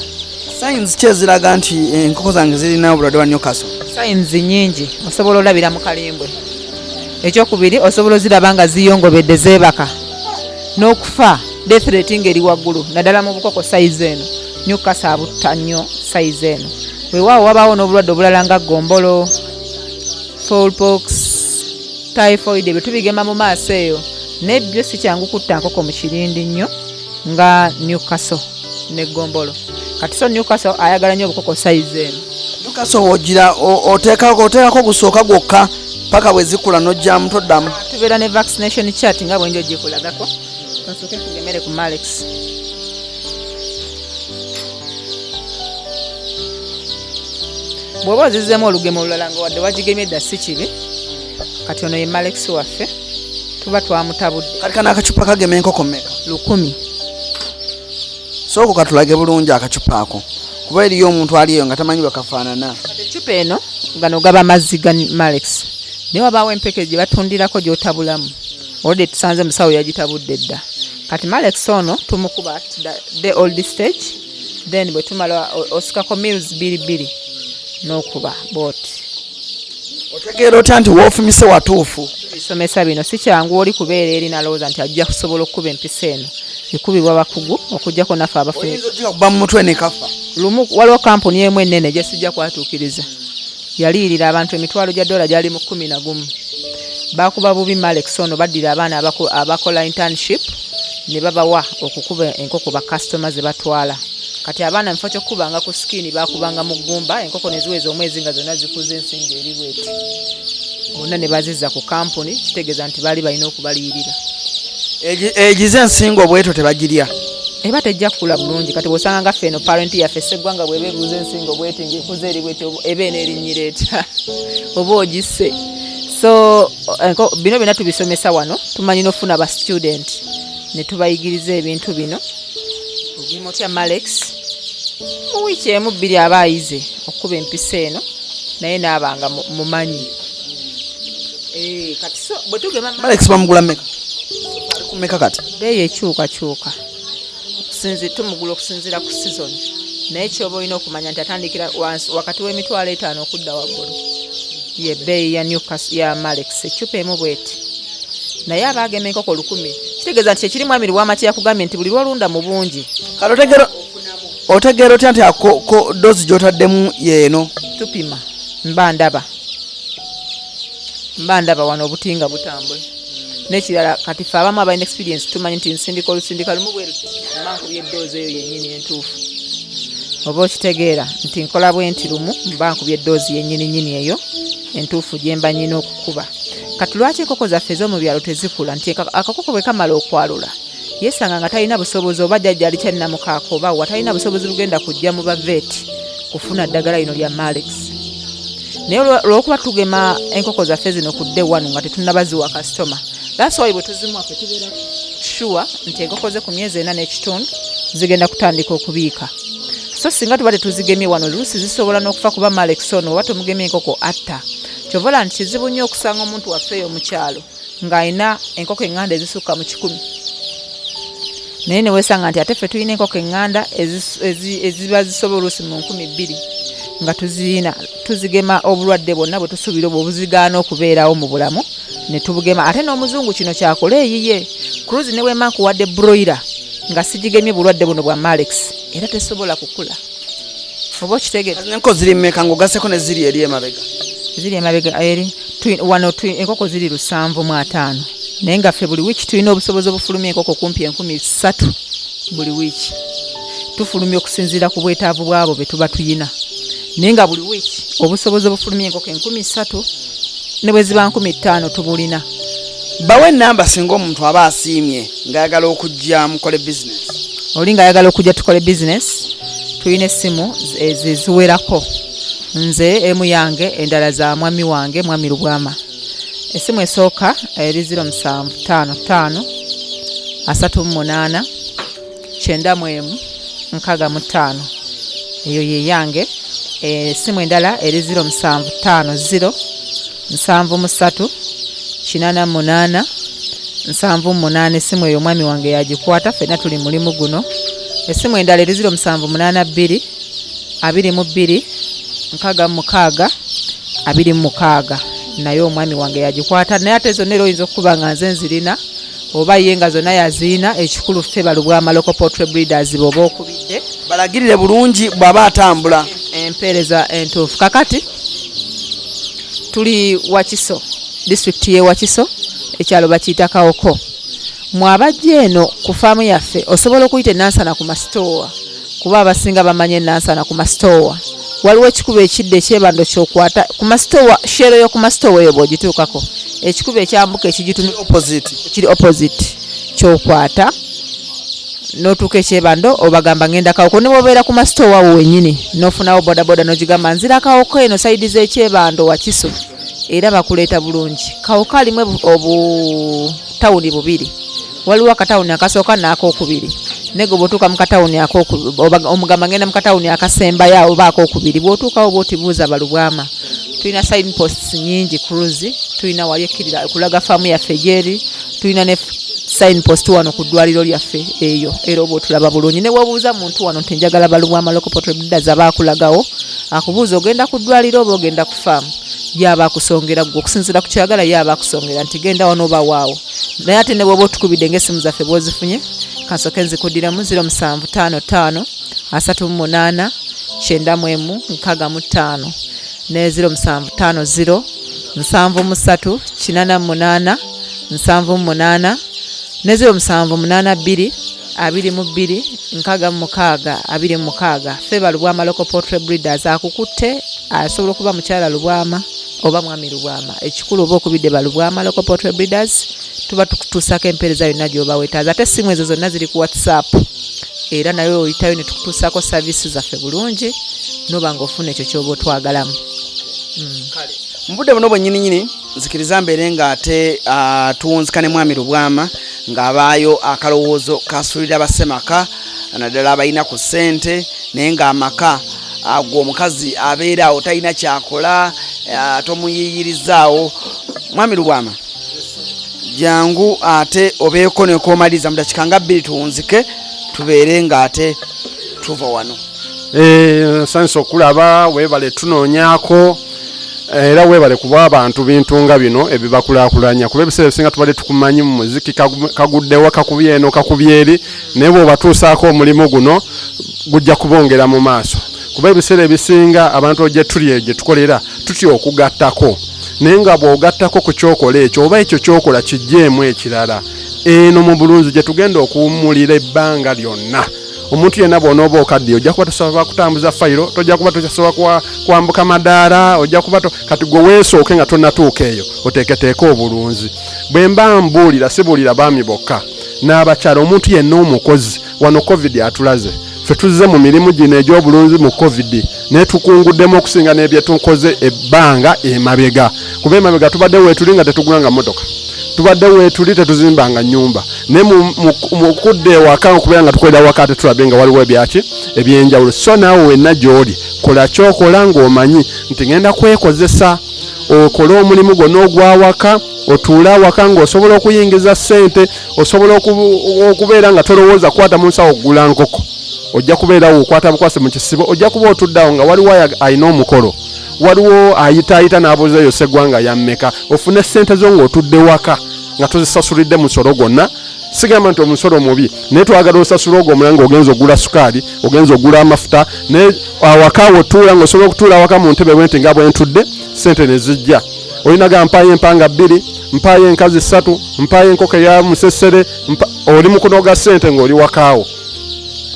Signs ki eziraga nti enkoko zange zirina obulwadde bwa Newcastle? Signs nyingi. Osobola olabira mu kalimbwe. Ekyokubiri, osobola oziraba nga ziyongobedde, zeebaka n'okufa, death rate ng'eri waggulu, naddala mu bukoko size eno. Newcastle abutta nnyo size eno. Weewaawo wabaawo n'obulwadde obulala nga gombolo, fowlpox, typhoid, ebyo tubigema mu maaso eyo, naye byo si kyangu kutta nkoko mu kirindi nnyo nga Newcastle ne gombolo. Kati so Newcastle ayagala nnyo obukoko size eno. Newcastle wogira oteekako gusooka gwokka paka bwe zikula n'ojjamu, toddamu? Tubeera ne vaccination chart nga bwenjo gikulagako. Nsooke nkugemere ku Marek's. Bw'oba ozizzeemu olugemo olulala nga wadde wagigemye dda, si kibi. Kati ono ye Marek's waffe, tuba twamutabudde. Kati kano akacupa kagema enkoko mmeka? 1000. Sooka katulage bulungi akacupa ako, kuba eriyo omuntu ali eyo nga tamanyi bwe kafaanana. Kati eccupa eno, gano gaba mazzi ga Marek's, naye wabaawo empeke gye batundirako gy'otabulamu. Olwedde tusanze musawo yagitabudde dda. Kati Marek's ono tumukuba at the old stage, then bwe tumala osikako mils bbiri bbiri n'okuba bwoti. Otegeera otya nti woofumise watuufu? Bisomesa bino si kyangu oli kubeera eri nalowooza nti ajja kusobola okukuba empisa eno. Ekubibwa bakugu, okugjako naffe abafunye. Oyinza ogikuba mu mutwe ne kafa. Lumu waliwo kampuni emu ennene gye sijja kwatuukiriza, yaliyirira abantu emitwalo gya dola gyali mu 11. Bakuba bubi Marek's ono, baddira abaana abakola internship ne babawa okukuba enkoko bakasitoma ze batwala. Kati abaana mu kifo ky'okukubanga ku skin, bakubanga mu ggumba. Enkoko ne ziweza omwezi nga zonna zikuze, ensinga eri bweti, bonna ne bazizza ku kampuni. Kitegeeza nti baali balina okubaliyirira. Egize ensingo bwetyo tebagirya? Eba tejja kukula bulungi. Kati bwosanga nga ffe eno parent yaffe seggwanga bweba ebuuza ensingo bweti ngaekuze eri bweti, eba eneerinnyira etya oba ogisse? So bino byonna tubisomesa wano. Tumanyi n'okufuna ba student ne tubayigiriza ebintu bino. Ogema otya Marek's? Mu wiiki emu bbiri aba ayize okukuba empisa eno, naye naaba nga mumanyi. Kati so bwe tugema Marek's bamugula mmeka? Kumeka kati? Bbeeyi ekyukakyuka, tumugula okusinziira ku season, naye kyoba olina okumanya nti atandikira wansi wakati w'emitwalo 5 okudda waggulu. Ye bbeeyi ya Newcastle ya Marek's, eccupa emu bweti. Naye abaagema enkoko 1000, kitegeeza nti kyekirimu Amiri kye yakugambye nti buli lwolunda mu bungi. Kati otegeera otya nti ko dose gy'otaddemu yeeno? Tupima, mba ndaba wano obutinga butambula. N'ekirala, kati ffe abamu abalina experience tumanyi nti nsindika olusindika lumu bwe luti, mba nkubye eddoozi eyo yennyini entuufu. Oba okitegeera nti nkola bwe nti lumu, mba nkubye eddoozi yennyini nnyini eyo entuufu gye mba nyina okukuba. Kati lwaki enkoko zaffe ez'omu byalo tezikula? Nti akakoko bwe kamala okwalula, yeesanga nga talina busobozi, oba jjajja ali kyannamukaaka, oba wa talina busobozi bugenda kujja mu ba vet kufuna ddagala lino lya Marek's. Naye olwokuba tugema enkoko zaffe zino ku day one nga tetunnabaziwa kasitoma, that's why bwe tuzimuwa ffe tubeera sure nti enkoko ze ku myezi 4.5 zigenda kutandika okubiika. So singa tuba tetuzigemye wano, oluusi zisobola n'okufa, kuba Marek's ono oba tomugemye enkoko atta. Kyova olaba nti kizibu nnyo okusanga omuntu waffe eyo mu kyalo ng'alina enkoko eŋŋanda ezisukka mu 100, naye newesanga nti ate ffe tulina enkoko eŋŋanda eziba zisobola oluusi mu 2000 nga tuzirina. Tuzigema obulwadde bwonna bwe tusuubira obwo obuzigaana okubeerawo mu bulamu ne tubugema. Ate n'omuzungu kino kyakola eyiye cruise, ne bwema nkuwadde broiler nga sigigemye bulwadde buno bwa Marek's, era tesobola kukula. Oba okitegeera? Enkoko ziri mmeka ng'ogasseko ne ziri eri emabega? Ziri emabega eri wano enkoko ziri 750, naye nga ffe buli wiiki tulina obusobozi obufulumya enkoko kumpi 3000 buli wiiki. Tufulumya okusinziira ku bwetaavu bwabo be tuba tuyina, naye nga buli wiiki obusobozi obufulumya enkoko 3000 ne bwe ziba 5000 tubulina. Bawe enamba singa omuntu aba asiimye ng'ayagala okujja mukole bizinesi. Oli ng'ayagala okujja tukole bizinesi, tulina essimu eziwerako. Nze emu yange, endala za mwami wange, Mwami Lubwama. Essimu esooka eri 0755 38 91 65, eyo ye yange. Essimu endala eri 0750 73 88 78. Essimu eyo omwami wange yagikwata, ffenna tuli mulimu guno. Essimu endala eri 0782 22 66 26, naye omwami wange yagikwata. Naye ate zonna era oyinza okukuba nga nze nzirina oba ye nga zonna yaziina. Ekikulu ffe Balubwama Local Poultry Breeders bw'oba okubidde. Balagirire bulungi bw'aba atambula. Empeereza entuufu. Kakati tuli Wakiso, disitulikiti y'e Wakiso, ekyalo bakiyita Kawoko. Mwabajja eno ku faamu yaffe, osobola okuyita enansana ku masitoowa, kuba abasinga bamanyi enansana ku masitoowa. Waliwo ekikubo ekidda ekyebando kyokwata ku masitoowa, Shell y'oku masitoowa eyo bw'ogituukako, ekikubo ekyambuka ekigitunu opposite. Kiri opposite, kyokwata n'otuuka ekyebando, obagamba ngenda Kawoko. Ne bwobeera ku masitoowa awo wennyini, n'ofunawo bodaboda n'ogigamba nzira Kawoko eno side z'ekyebando Wakiso, era bakuleeta bulungi. Kawoko alimu obutawuni bubiri, waliwo akatawuni akasooka n'akokubiri. Naye gwe bw'otuuka mu katawuni omugamba ngenda mu katawuni akasembayo awo oba akokubiri, bw'otuukawo bw'otibuuza Balubwama. Tulina sign posts nyingi cruise, tulina wali ekkirira okulaga faamu yaffe gyeri, tulina ne sign post wano ku ddwaliro lyaffe eyo, era oba otulaba bulungi. Ne bw'obuuza muntu wano nti njagala Balubwama Local Poultry Breeders, aba akulagawo. Akubuuza ogenda ku ddwaliro oba ogenda ku faamu, yaba akusongera gwe okusinziira ku kyagala, yaba akusongera nti genda wano oba waawo. Naye ate ne bw'oba otukubidde ng'essimu zaffe bw'ozifunye, kansooke nzikuddiramu: 0755 38 91 65 ne 0750 73 88 78 ne 0782 22 66 26. Ffe Balubwama Local Poultry Breeders. Akukutte asobola okuba mukyala Lubwama oba mwami Lubwama. Ekikulu oba okubidde Balubwama Local Poultry Breeders, tuba tukutuusako empeereza yonna gy'oba weetaaza. Ate essimu ezo zonna ziri ku WhatsApp, era naye oyitayo ne tukutuusaako service zaffe bulungi, noba ng'ofuna ekyo ky'oba otwagalamu. Mu budde buno bwennyininyini, nzikiriza mbeere ng'ate tuwunzika ne Mwami Lubwama ng'abaayo akalowoozo kasuulira bassemaka, naddala abalina ku ssente, naye ng'amaka gwe omukazi abeera awo talina kyakola, tomuyiiyirizaawo. Mwami Lubwama, Jangu ate obeeko nekomaliriza mu dakika nga 2 tuwunzike, tubeere nga ate tuva wano. Nsanyuse okulaba, weebale tunoonyaako, era weebale kuba abantu bintu nga bino ebibakulaakulanya, kuba ebiseera ebisinga tubadde tukumanyi mu muziki kaguddewa, kakubye eno, kakubye eri, naye bw'obatuusaako omulimu guno gujja kubongera mu maaso, kuba ebiseera ebisinga abantu gye tuli eyo gye tukolera tutya okugattako, naye nga bw'ogattako ku kyokola ekyo oba ekyo kyokola kiggyeemu ekirala. Eno mu bulunzi gye tugenda okuwummulira ebbanga lyonna. Omuntu yenna bw'onooba okaddiye ojja kuba tosobola kutambuza fayiro, tojja kuba tosobola kwambuka madaala, ojja kuba kati gwe weesooke nga tonnatuuka eyo oteeketeeke obulunzi. Bwe mba mbuulira sibuulira baami bokka n'abakyala, omuntu yenna omukozi. Wano COVID atulaze ffe tuzze mu mirimu gino egy'obulunzi mu COVID, naye tukunguddemu okusinga n'ebyetukoze ebbanga emabega, kuba emabega tubadde weetuli nga tetugulanga mmotoka, tubadde weetuli tetuzimbanga nnyumba, naye mu kudda ewaka okubeera nga tukolera waka ate tulabye nga waliwo ebyaki ebyenjawulo. So naawe wenna gy'oli kola kyokola ng'omanyi nti ngenda kwekozesa, okole omulimu gwonna ogw'awaka, otuule awaka ng'osobola okuyingiza ssente, osobola okubeera nga tolowooza kukwata mu nsawo okugula nkoko, ojja kubeerawo okwata bukwasi mu kisibo, ojja kuba otuddeawo nga waliwo alina omukolo, waliwo ayitaayita n'abuuza eyo sseggwanga ya mmeka, ofune ssente zo ng'otudde waka nga tozisasulidde musolo gwonna. Sigamba nti omusolo mubi, naye twagala osasula ogwo omulala ng'ogenza ogula sukaali, ogenza ogula amafuta, naye awaka wotuula ng'osobola okutuula awaka mu ntebe bwenti nga bwe ntudde, ssente ne zijja. Olina ga mpaayo empanga 2, mpaayo enkazi 3, mpaayo enkoko eya musesere, oli mu kunoga ssente ng'oli wakaawo.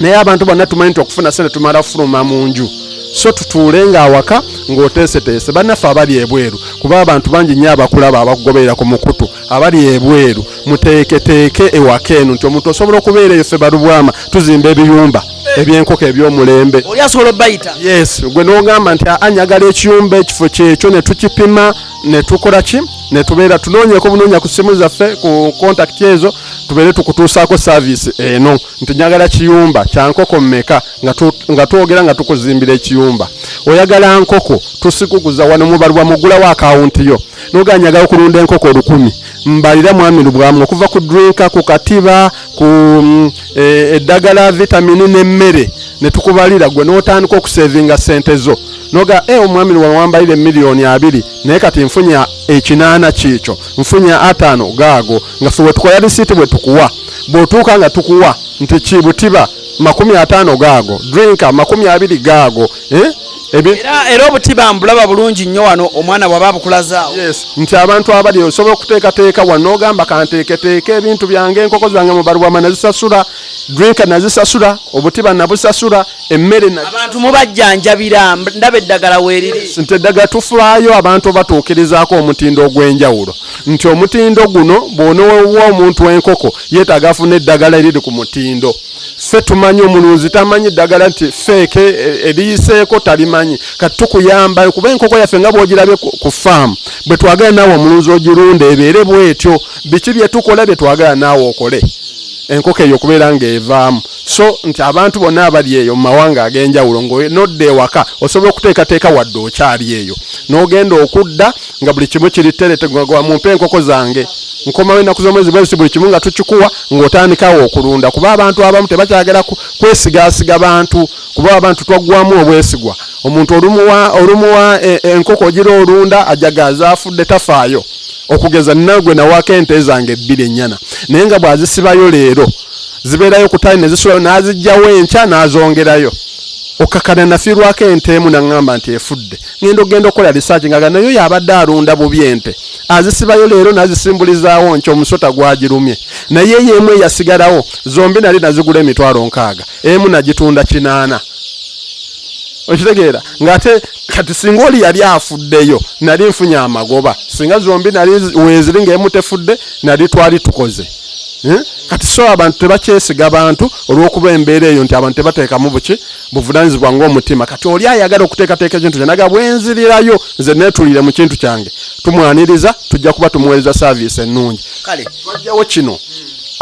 Naye abantu bonna tumanyi nti okufuna ssente tumala kufuluma mu nju, so tutuule ng'awaka ng'oteeseteese. Bannaffe abali ebweru, kuba abantu bangi nnyo abakulaba abakugoberera ku mukutu abali ebweru, muteeketeeke ewaka eno nti omuntu osobola okubeera eyo. Ffe balubwama tuzimba ebiyumba ebyenkoko eby'omulembe. Oli asobola obbayita? Yes, gwe n'ogamba nti aa njagala ekiyumba ekifo kyekyo, ne tukipima ne tukola ki, ne tubeera tunoonyeeko bunoonya ku ssimu zaffe ku contact ezo, tubeere tukutuusaako service eno nti njagala kiyumba kya nkoko mmeka, nga twogera nga tukuzimbira ekiyumba. Oyagala nkoko tusikuguza wano mubalwa, mugulawo akawunti yo n'ogamba njagala okulunda enkoko 1000, mbalira mwami Lubwama okuva ku drinka, ku katiba, ku eddagala, vitamini n'emmere, ne tukubalira gwe n'otandika okusevinga ssente zo noga omwami Lubwama wambalira emiliyoni 20, naye kati nfunye 8 kiikyo, nfunye 5 gaago, nga ffe bwe tukola risiiti bwe tukuwa, bw'otuuka nga tukuwa nti kibutiba 50 gaago, drinka 20 gaago, Era obutiba mbulaba bulungi nnyo wano omwana bw'aba abukulazaawo. Yes, nti abantu abali osobola okuteekateeka wano n'ogamba kanteeketeeke ebintu byange, enkoko zange mu Balubwama nazisasula, drinka nazisasula, obutiba nabusasula, emmere abantu mubajjanjabira, ndaba eddagala weeriri. Yes, nti eddagala tufaayo abantu batuukirizaako omutindo ogw'enjawulo, nti omutindo guno bw'onoowa omuntu enkoko yeetaaga afune eddagala eriri ku mutindo. Ffe tumanyi omulunzi tamanyi ddagala nti feeke eriyiseeko talimanyi, kati tukuyamba kuba enkoko yaffe nga bw'ogirabye ku faamu bwe twagala naawe omulunzi ogirunde ebeere bw'etyo. Biki bye tukola bye twagala naawe okole enkoko eyo okubeera ng'evaamu. So nti abantu bonna abali eyo mu mawanga ag'enjawulo ng'onodda ewaka osobola okuteekateeka wadde okyali eyo n'ogenda okudda nga buli kimu kiri terete, gwa mumpe enkoko zange nkomawo ennaku z'omwezi bwezi, buli kimu nga tukikuwa ng'otandikawo okulunda. Kuba abantu abamu tebakyagala kwesigaasiga bantu, kuba abantu twaggwamu obwesigwa. Omuntu olumuwa enkoko ogira olunda ajagaza afudde tafaayo. Okugeza nina gwe nawaako ente zange 2 ennyana, naye nga bw'azisibayo leero zibeerayo ku ttaani ne zisulayo, n'aziggyawo enkya n'azongerayo. Okakana nafiirwako ente emu n'aŋŋamba nti efudde. Ngenda okugenda okukola research nga nayo yabadde alunda bubi ente, azisibayo leero n'azisimbulizaawo nkya omusota gwagirumye. Naye ye emu eyasigalawo zombi nali nazigula emitwalo 60, emu nagitunda 8. Okitegeera ng'ate kati singa oli yali afuddeyo nali nfunye amagoba, singa zombi nali weeziri ng'emu tefudde nali twali tukoze. Kati so abantu tebakyesiga bantu olw'okuba embeera eyo nti abantu tebateekamu buki buvunaanyizibwa ng'omutima. Kati oli ayagala okuteekateeka ekintu kye naga bwenzirirayo nze neetuulire mu kintu kyange, tumwaniriza, tujja kuba tumuweereza saaviisi ennungi. Kale twajjawo kino.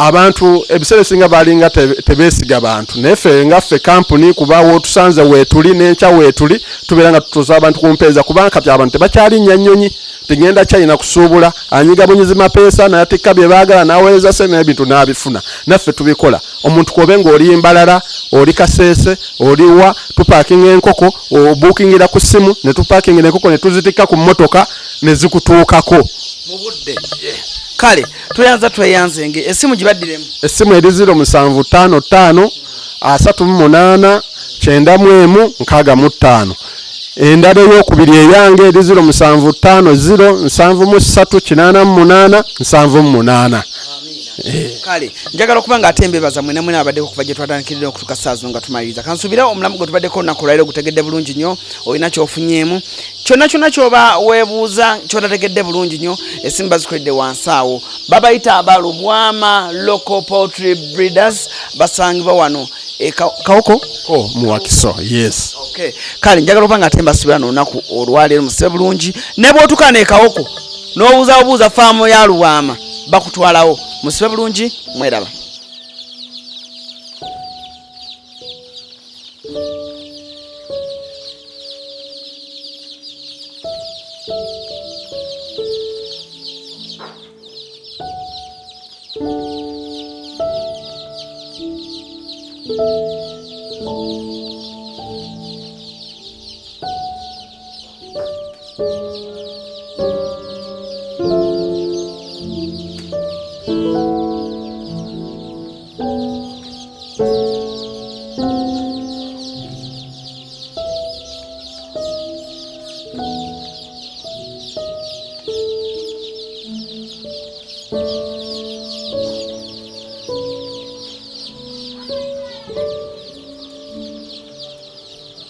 Abantu ebiseera ebisinga balinga tebeesiga bantu, naye ffe nga ffe kampuni, kuba wootusanze weetuli n'enkya weetuli, tubeera nga tutuusa abantu ku mpeeza, kubanga kati abantu tebakyalinnya nnyonyi tigenda China kusuubula. Anyiga bunyizi mapeesa natikka bye baagala n'aweereza sente n'ebintu n'abifuna. Naffe tubikola. Omuntu kwobe ng'oli Mbalala, oli Kaseese, oliwa, tupakinga enkoko, obuukingira ku ssimu ne tupakingira enkoko ne tuzitikka ku mmotoka ne zikutuukako mu budde. Kale tweyanza, tweyanzenge. Essimu gibaddiremu. Essimu eri 0755 38 91 65. Endala eyokubiri eyange eri 0750 73 88 78. Kale njagala okuba nga ate mbebaza mwena mwena abaddeko okuva gye twatandikirira okutuuka saa zino nga tumaliriza. Kansuubire omulamu gwe tubaddeko olunaku olwaliro gutegedde bulungi nnyo, olina kyofunyeemu. Kyonna kyonna kyoba weebuuza kyotategedde bulungi nnyo, esimu bazikoledde wansi awo. Babayita aba Lubwama Local Poultry Breeders, basangibwa wano e Kawoko. Oh, Muwakiso, yes. Okay. Kale njagala okuba nga ate mbasibira n'olunaku olwaleero, musibe bulungi. Ne bw'otuuka ne Kawoko n'obuuza obuuza faamu ya Lubwama, bakutwalawo. Musibe bulungi, mweraba.